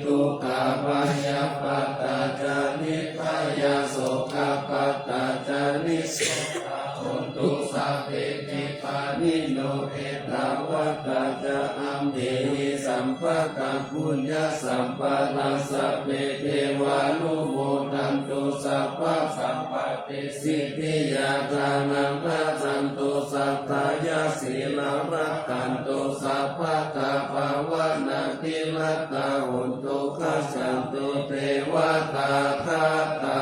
Dukkhappattā ca nibbhayā, sokappattā ca nissokā, hontu sabbepi pāṇino. Ettāvatā ca amhehi Sabbattha puññasampadaṃ sabbe devānumodantu sabbasampattisiddhiyā. Dānaṃ dadantu saddhāya sīlaṃ rakkhantu sabbadā bhāvanābhiratā hontu gacchantu devatāgatā.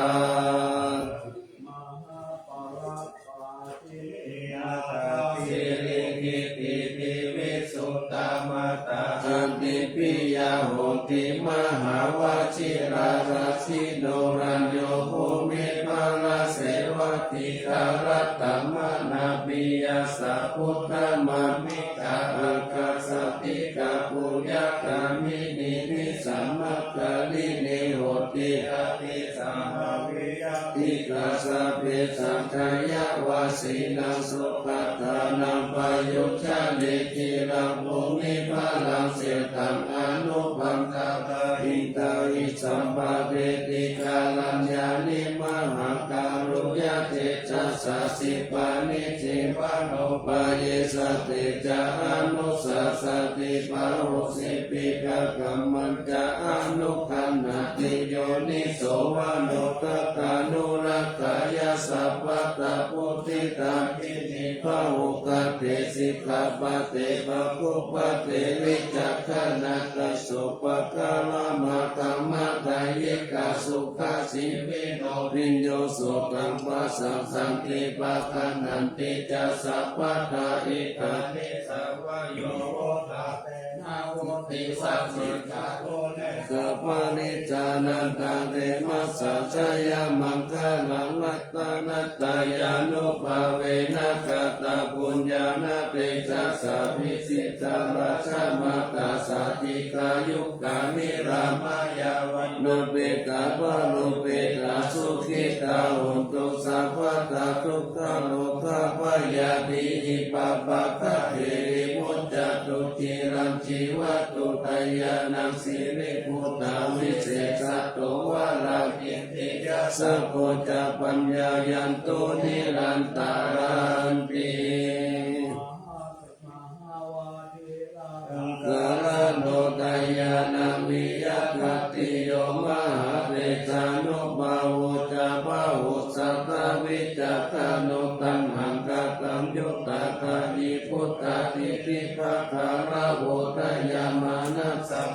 Mahāpārāsīlī nāthā sirikittipivisuddhā mātā ādipiya hoti mahāvajirāsino. Rañño bhūmiphalaseṭṭho dīgharattamanābhiyā sabbuttamāmittā ākāsaṭṭhikā puññagāminī nisamākariṇī hoti ādi samāviya tika sabbe saññāya vajjina sugatānaṃ pāyuñca nikkhilaṃ bhūmiphalaṃ seṭṭhaṃ anupaṇṇātā hitahi sampadetikaraṇāni mahākāruññatejasā sipāni jīvaññūpaye sattecānussasati pahū sipikakam mañca anugaṇhāti yoniso manodakkhanurakkhāya sabbattha buddhiṭṭhābhini pahūkate sikkhāpade pāṇātipāte vicakkhaṇatā sopakaramakkhamatā yikā sukhajīvino viññū sukaṃ passaṃ santi paggaṇhanti ca sabbadā. Idāni sabbā yo vuttate nāhoti vajjikā pune saparijānantarema sā jayamaṅgalaṃ ratanattayānubhāvena katapuññāna tejasā vijitā rājamātā sādhikā yugā niramāya vaṇṇupetā balupetā sukhitā hontu sabbadā. Dukkharogabhayā tīhi pāpaggahe vimuccantu ciraṃ jīvantu dayānaṃ siri putā visesato varakittiyā sakko ca paññāyantu nirantaranti. Mahākāruṇiko dayānaṃ viya khattiyo mahātejānubhāvo ca bāhussatthā vicakkhaṇo taṇhaṅ kataṃ yuttakāyī phuṭṭhādiṭṭhibhāgaravo dayāmanā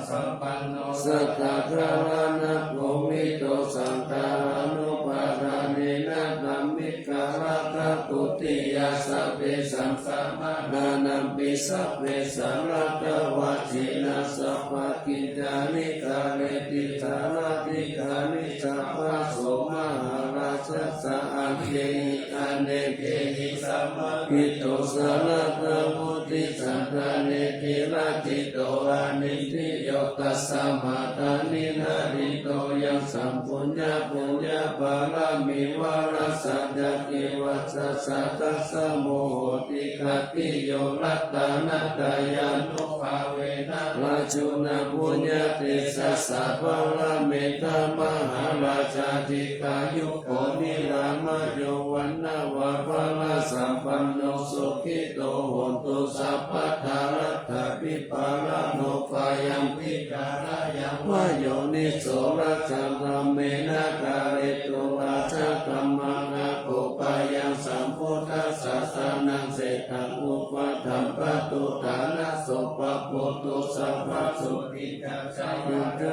sampanno satthā karaṇakovido saṅgahanupādānena taṃ vikārakakutiyā sabbesaṃ samaṇānaṃ pi sabbesaṃ ratavajiṇaṃ sabbakiñcāni kareti jnānādhikāni ca phasso mahārājassa aṅgehi anekehi samāhitvā ratavajiṇaṃ saddhammaṃ paṭisajjāneti rājito anindriyo tasmā daṇḍi naṇḍito yaṃ samphuññapuññapāramī vaṇṇasaccakivaccassa tassa moho ti khattiyo ratanattayānubhāvena rājuna puññatejasā paramita mahārājā dīghāyuko niramāyo vaṇṇavanamahapphalāsampanno sukhito hotu sabbadā. Atthāpi pārano payaṃ vicarāya va yoniso rājadhammena kāretu rājadhammaṃ aggūpayaṃ sambuddhasāsanaṃ setaṃ upaṭṭhampatu ṭhānaso pabbotho sabbasotthi ca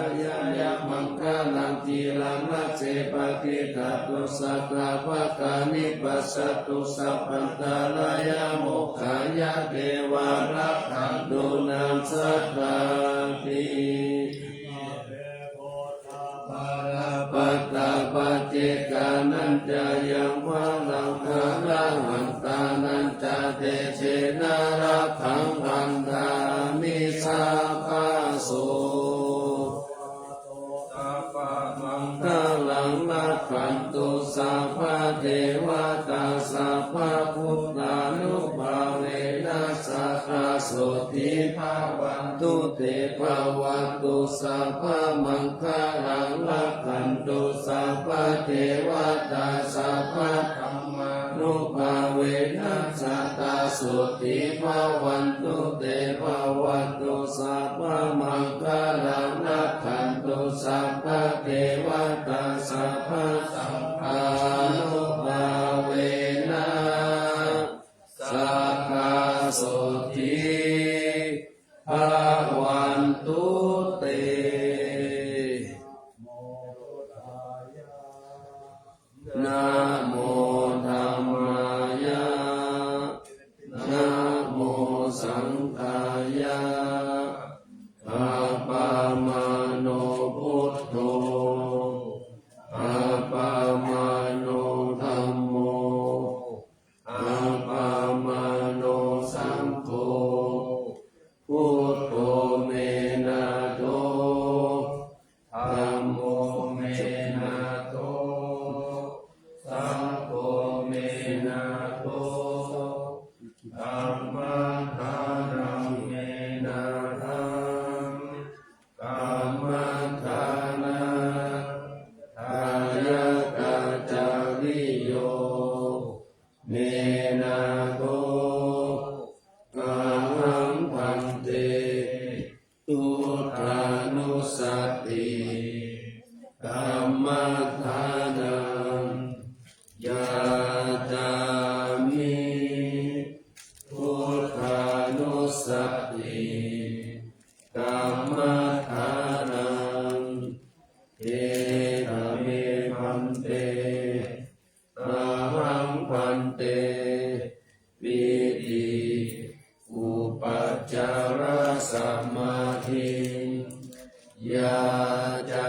jayamaṅgalaṃ ciraṃ rājje patiṭṭhātu sadā pāṇi passatu sabbantarāyā mokkhaṃ yāti devā rakkhantu naṃ sadā ti. Balappattā paccekānañca yaṃ balaṃ arahantānañca tejena rakkhaṃ bandhāmi sabbaso. Maṅgalaṃ rakkhantu sabbadevatā sabbabuddhānubhāvena sadā sotthī bhavantu te. Bhavatu sabbamaṅgalaṃ rakkhantu sabbadevatā sabbadhammānubhāvena sadā sotthī bhavantu te. Bhavatu sabba devatā sabbasaṅghānubhāvena sadā sotthī bhavantu te. Namo dhammāya, namo saṅghāya. Appamāṇo buddho, appamāṇo dhammo, appamāṇo saṅgho. Buddho me nātho, dhammo me nātho, saṅgho me nātho, kammadānaṃ me nāthaṃ, kammadānādāyakācariyo me nātho, ahaṃ bhante buddhānussati kammadānaṃ yācāmi. Buddhānussati kammadānaṃ. Etha me bhante, ahaṃ bhante pīti upacārasamādhiṃ yācāmi.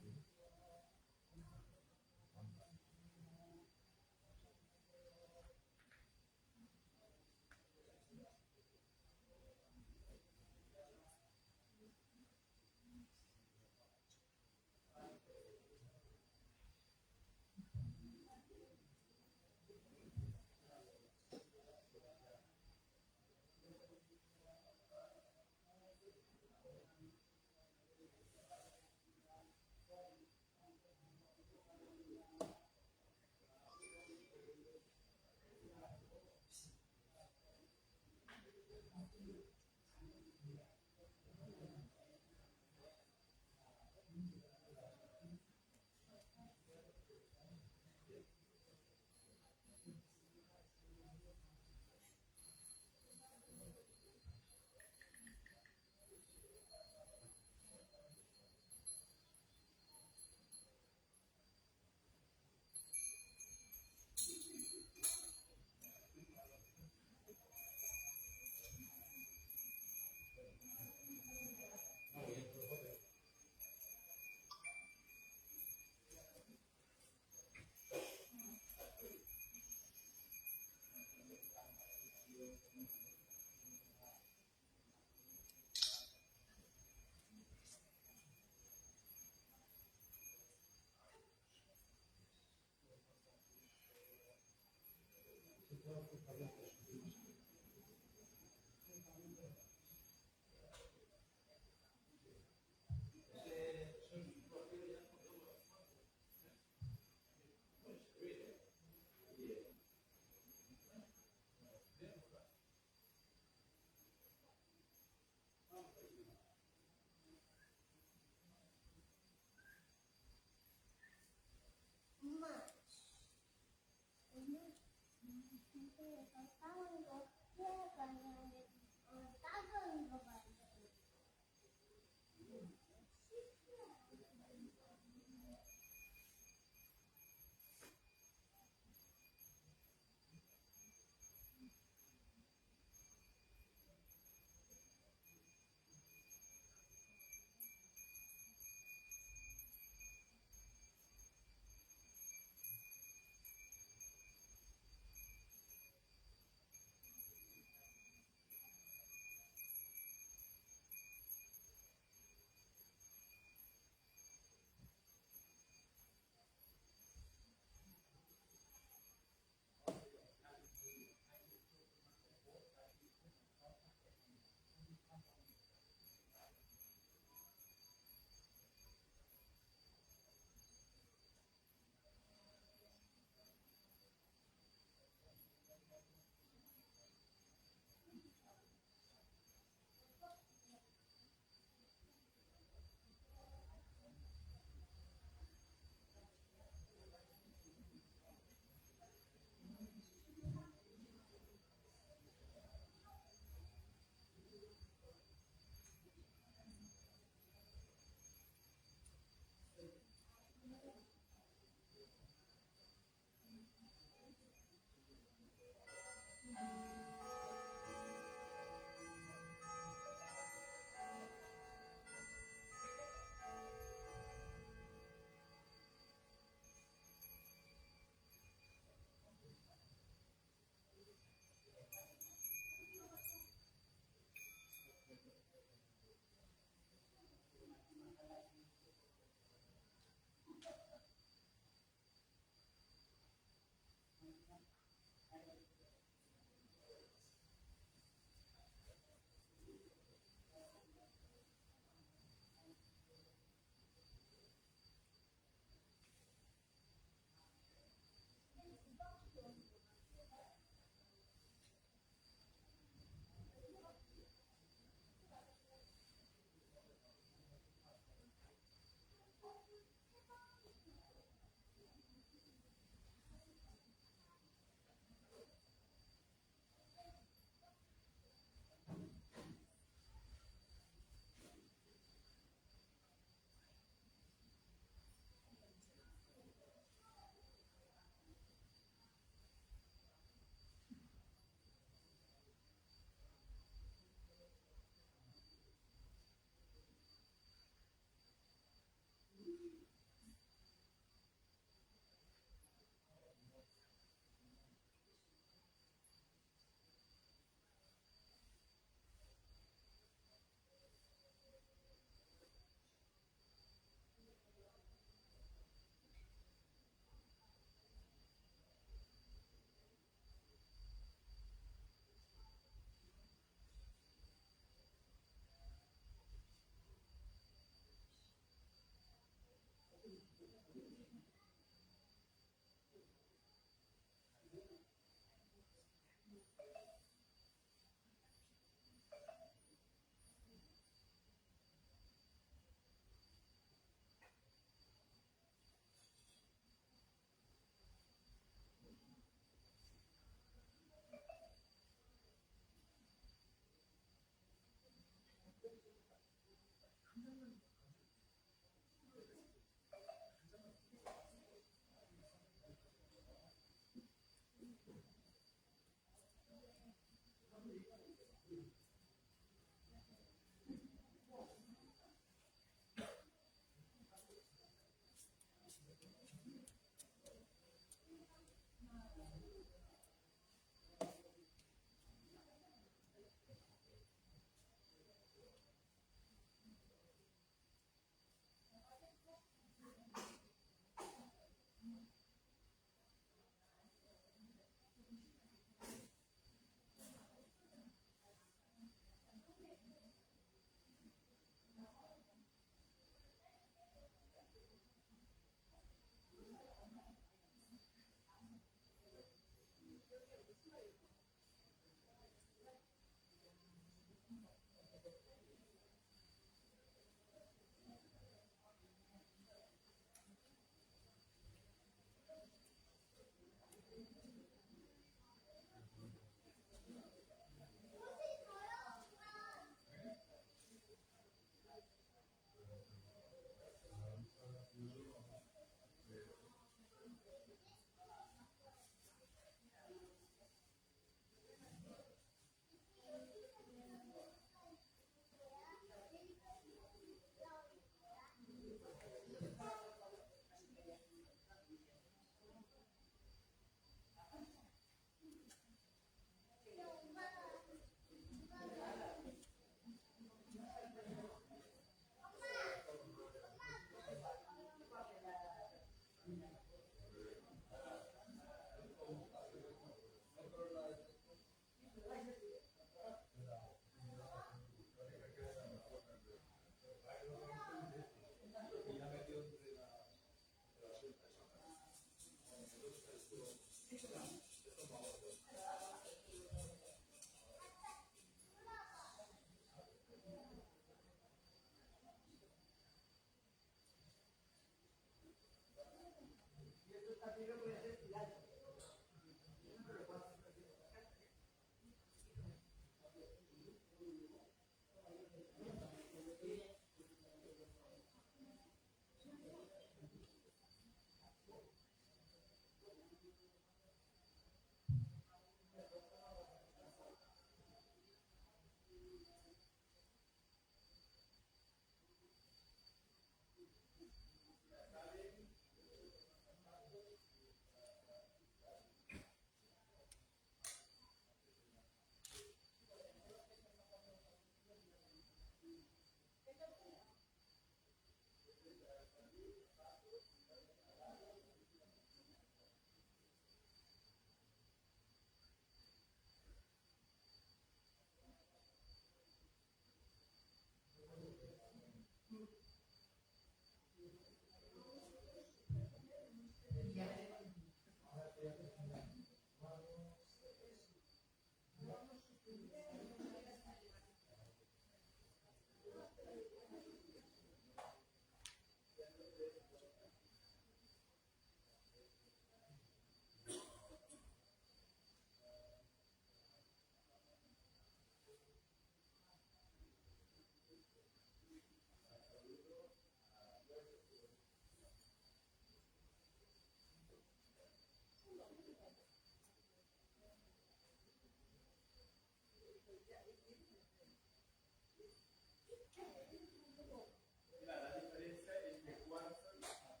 Mira, la diferencia entre cuarzo y jade.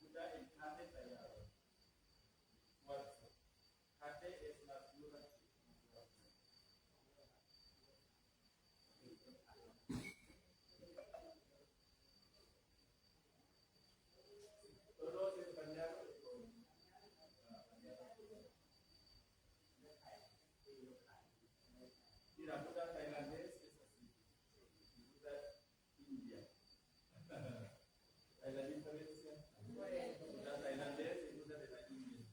Mira, el jade tallado. Cuarzo. Jade es la piedra. Todos se bañaron con la bañada. Mira, Buda tailandés es así. Buda India. ¿Hay la diferencia? Buda tailandés y Buda de la India.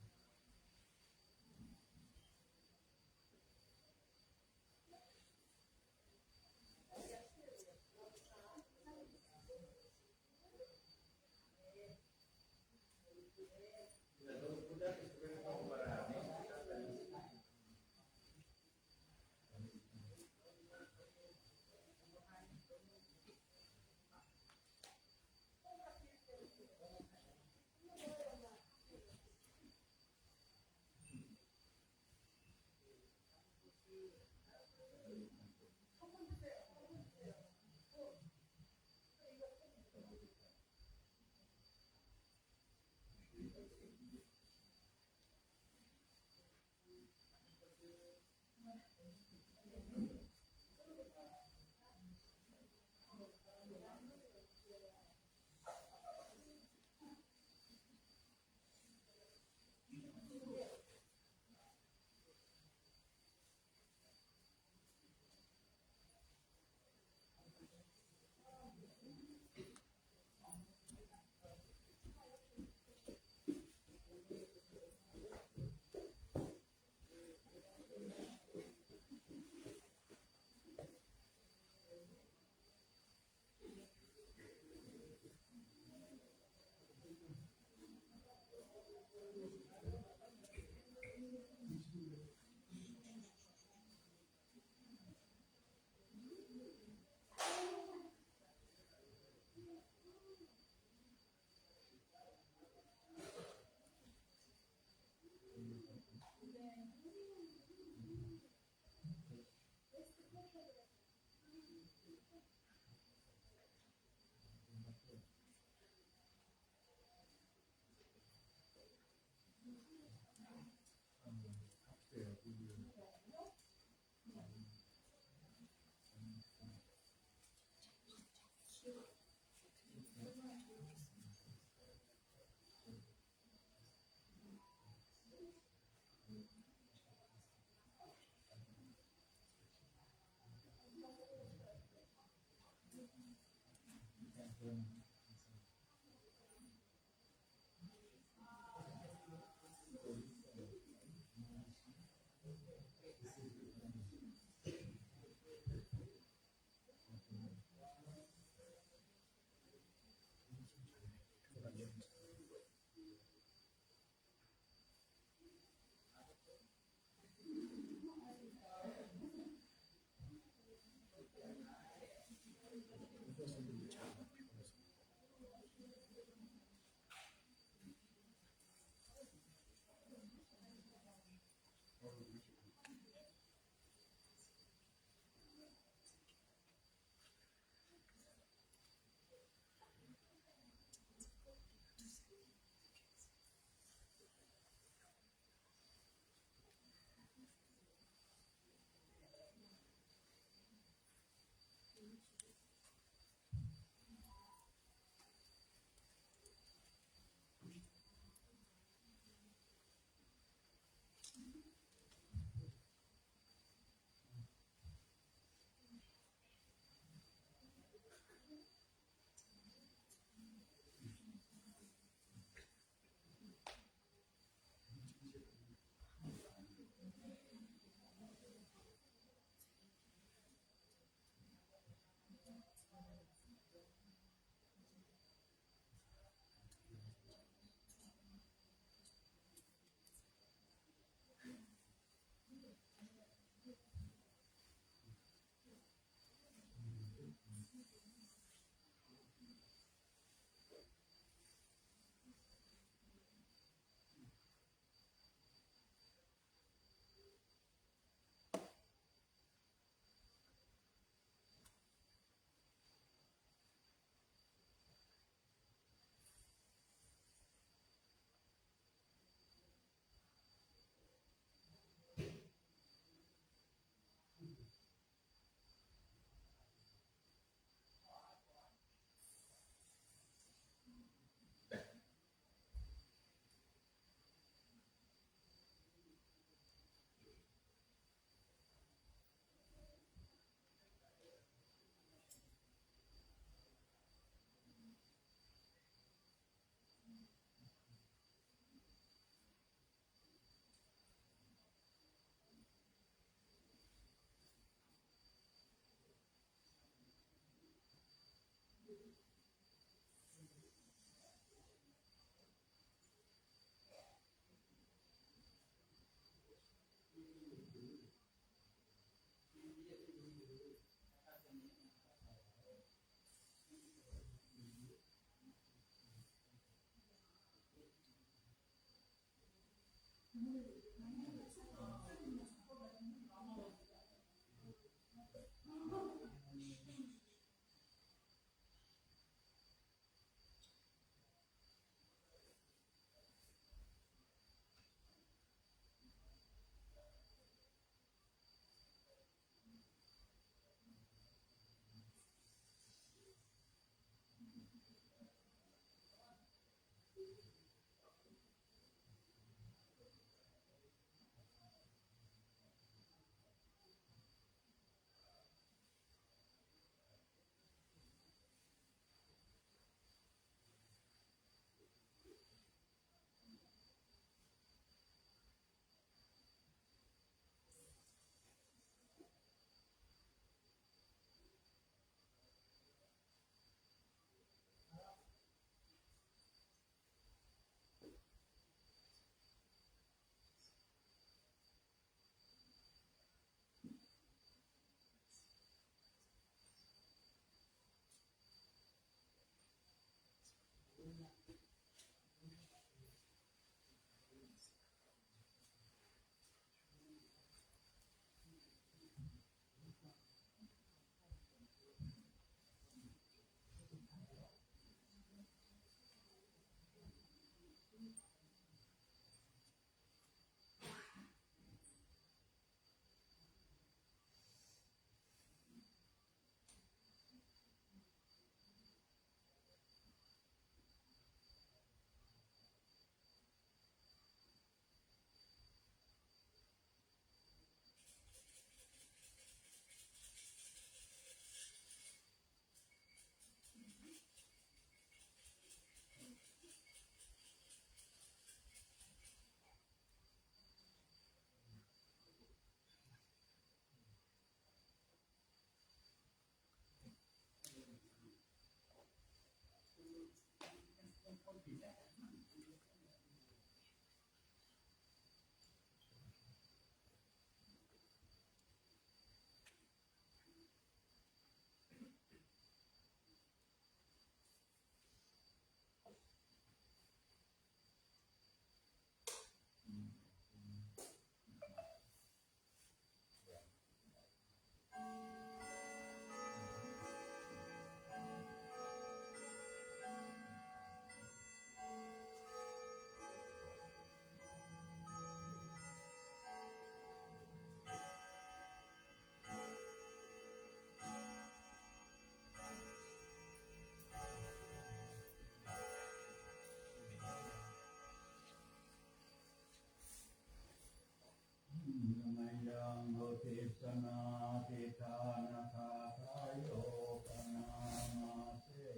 Kanāti dānagāthāyo bhaṇāma se.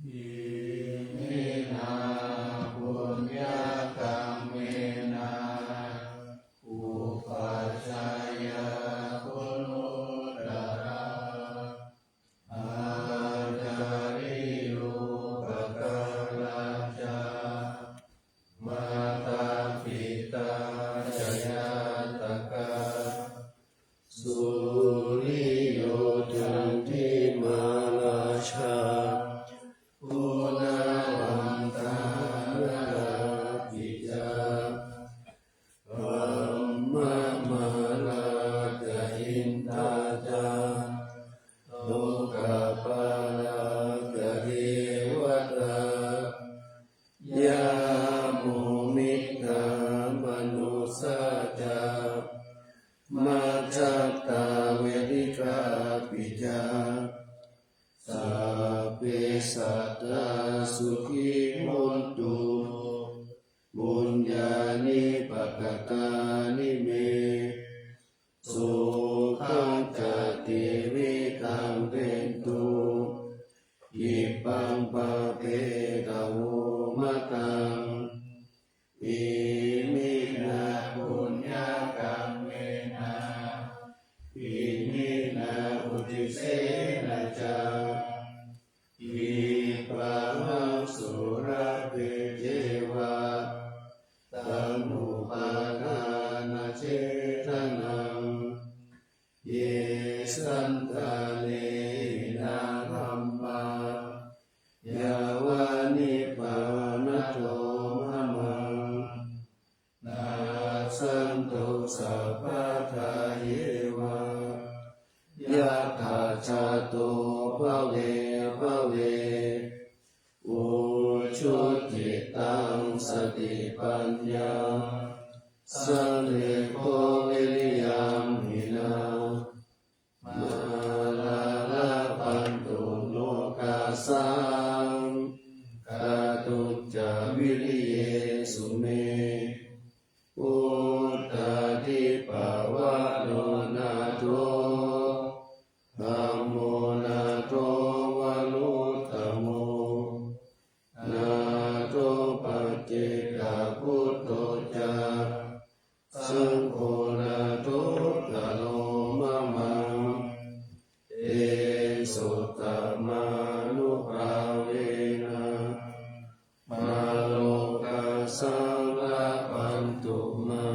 Iminā puññakammena upajjhāyā guṇuttarā ācariyūpakārā ca mātā pitā ca ñātakā suriyo candimā rājā guṇavantā narāpi ca brahmamārā ca indā ca lokapālā ca devatā yamo mittā manussā ca majjhattā verikāpi ca sabbe sattā sukhī hontu puññāni pakatāni me sukhañca tividhaṃ dentu khippaṃ pāpetha vo mataṃ. Iminā puññakammena iminā uddisena ca khippāhaṃ sulabhe ceva taṇhupādānachedanaṃ. Ye santāne hinā dhammā yāva nibbānato mamaṃ nassantu sabbadā yeva yattha jāto bhave bhave ujucittaṃ satipaññā sallekho viriyamhinā mārā labhantu nokāsaṃ kātuñca viriyesu me. Uttānīpavaro nātho dhammo nātho varuttamo nātho paccekabuddho ca saṅgho nāthottaro mamaṃ. Tesottamānubhāvena mārokāsaṃ labhantu mā.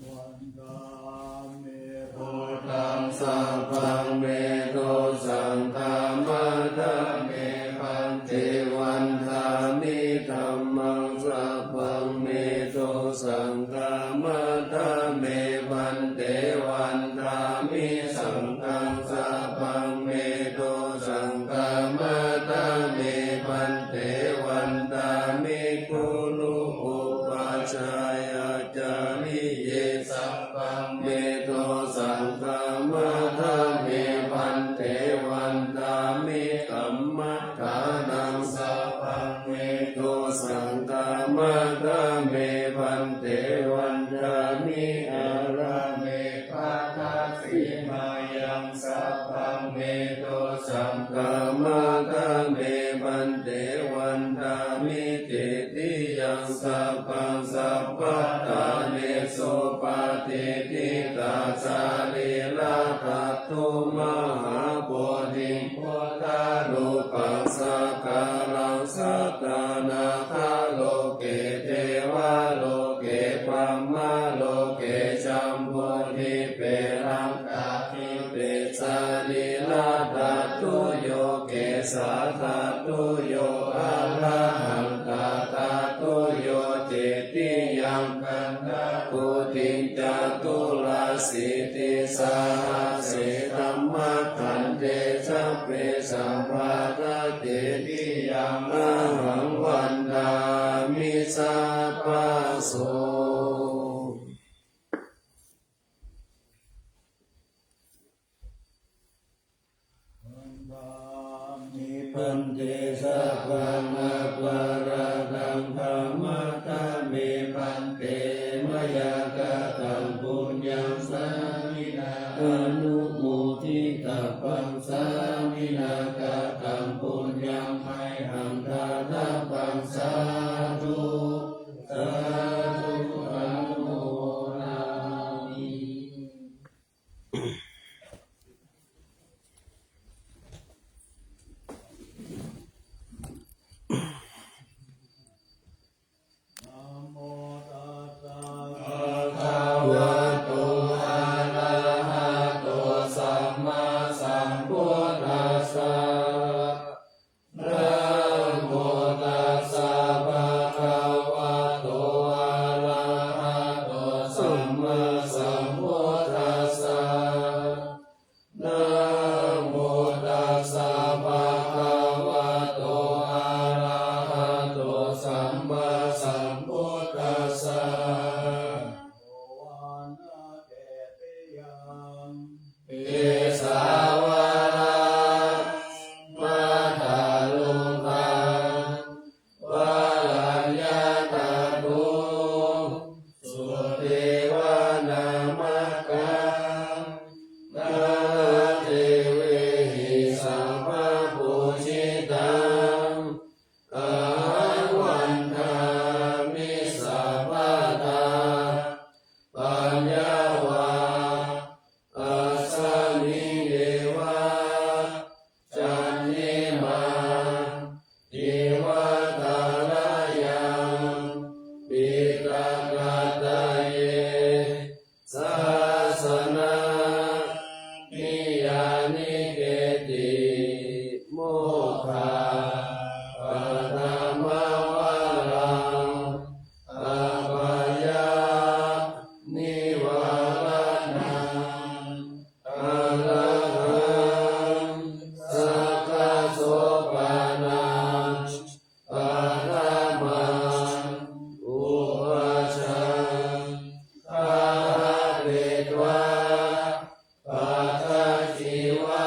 Vandāmi buddhaṃ sabbaṃ me dosaṃ khamatha me bhante. Vandāmi dhammaṃ sabbaṃ me dosaṃ khamatha me bhante. Vandāmi saṅghaṃ sabbaṃ me dosaṃ khamatha me bhante. Vandāmi guru upajjhāyācariye sabbaṃ me dosaṃ khamatha me bhante. Vandāmi kammaṭṭhānaṃ sabbaṃ me dosaṃ khamatha me bhante. Vandāmi ārāme ṭhānasimhayaṃ sabbaṃ me dosaṃ khamatha me bhante. Vandāmi cetiyaṃ sabbaṃ sabbaṭṭhānesu patiṭṭhitā sarīradhātu mahābodhiṃ buddharūpaṃ sakalaṃ sadā nāgaloke devaloke brahmaloke jambudīpe laṅkādīpe sarīradhātuyo kesādhātuyo arahantātudhātuyo cetiyaṃ gandhakuṭiṃ caturāsītisahasse dhammakkhandhe sabbe samārakkhe cetiyaṃ ahaṃ vandāmi sabbaso. Vandāmi bhante sabbaṃ aparādhaṃ khamatha sambuddhassa. Namo tassa bhagavato arahato sammāsambuddhassa. Namo tassa bhagavato arahato sammāsambuddhassa. Kesāvalāmattharukkhaṃ varaññatadū suddhivanamakkham nānadevehi samapūjitaṃ ahaṃ vandāmi sabbadā. Paññā vā asmiññeva candimā iva tharayaṃ piṭakattaye sāsanaṃ niyyāniketti mokkhappattamavaraṃ apāyanivāraṇaṃ arahaṃ sakkasopanam paṭhamaṃ pūjāyāmi. Ṭhānaṃ petvā pattacīva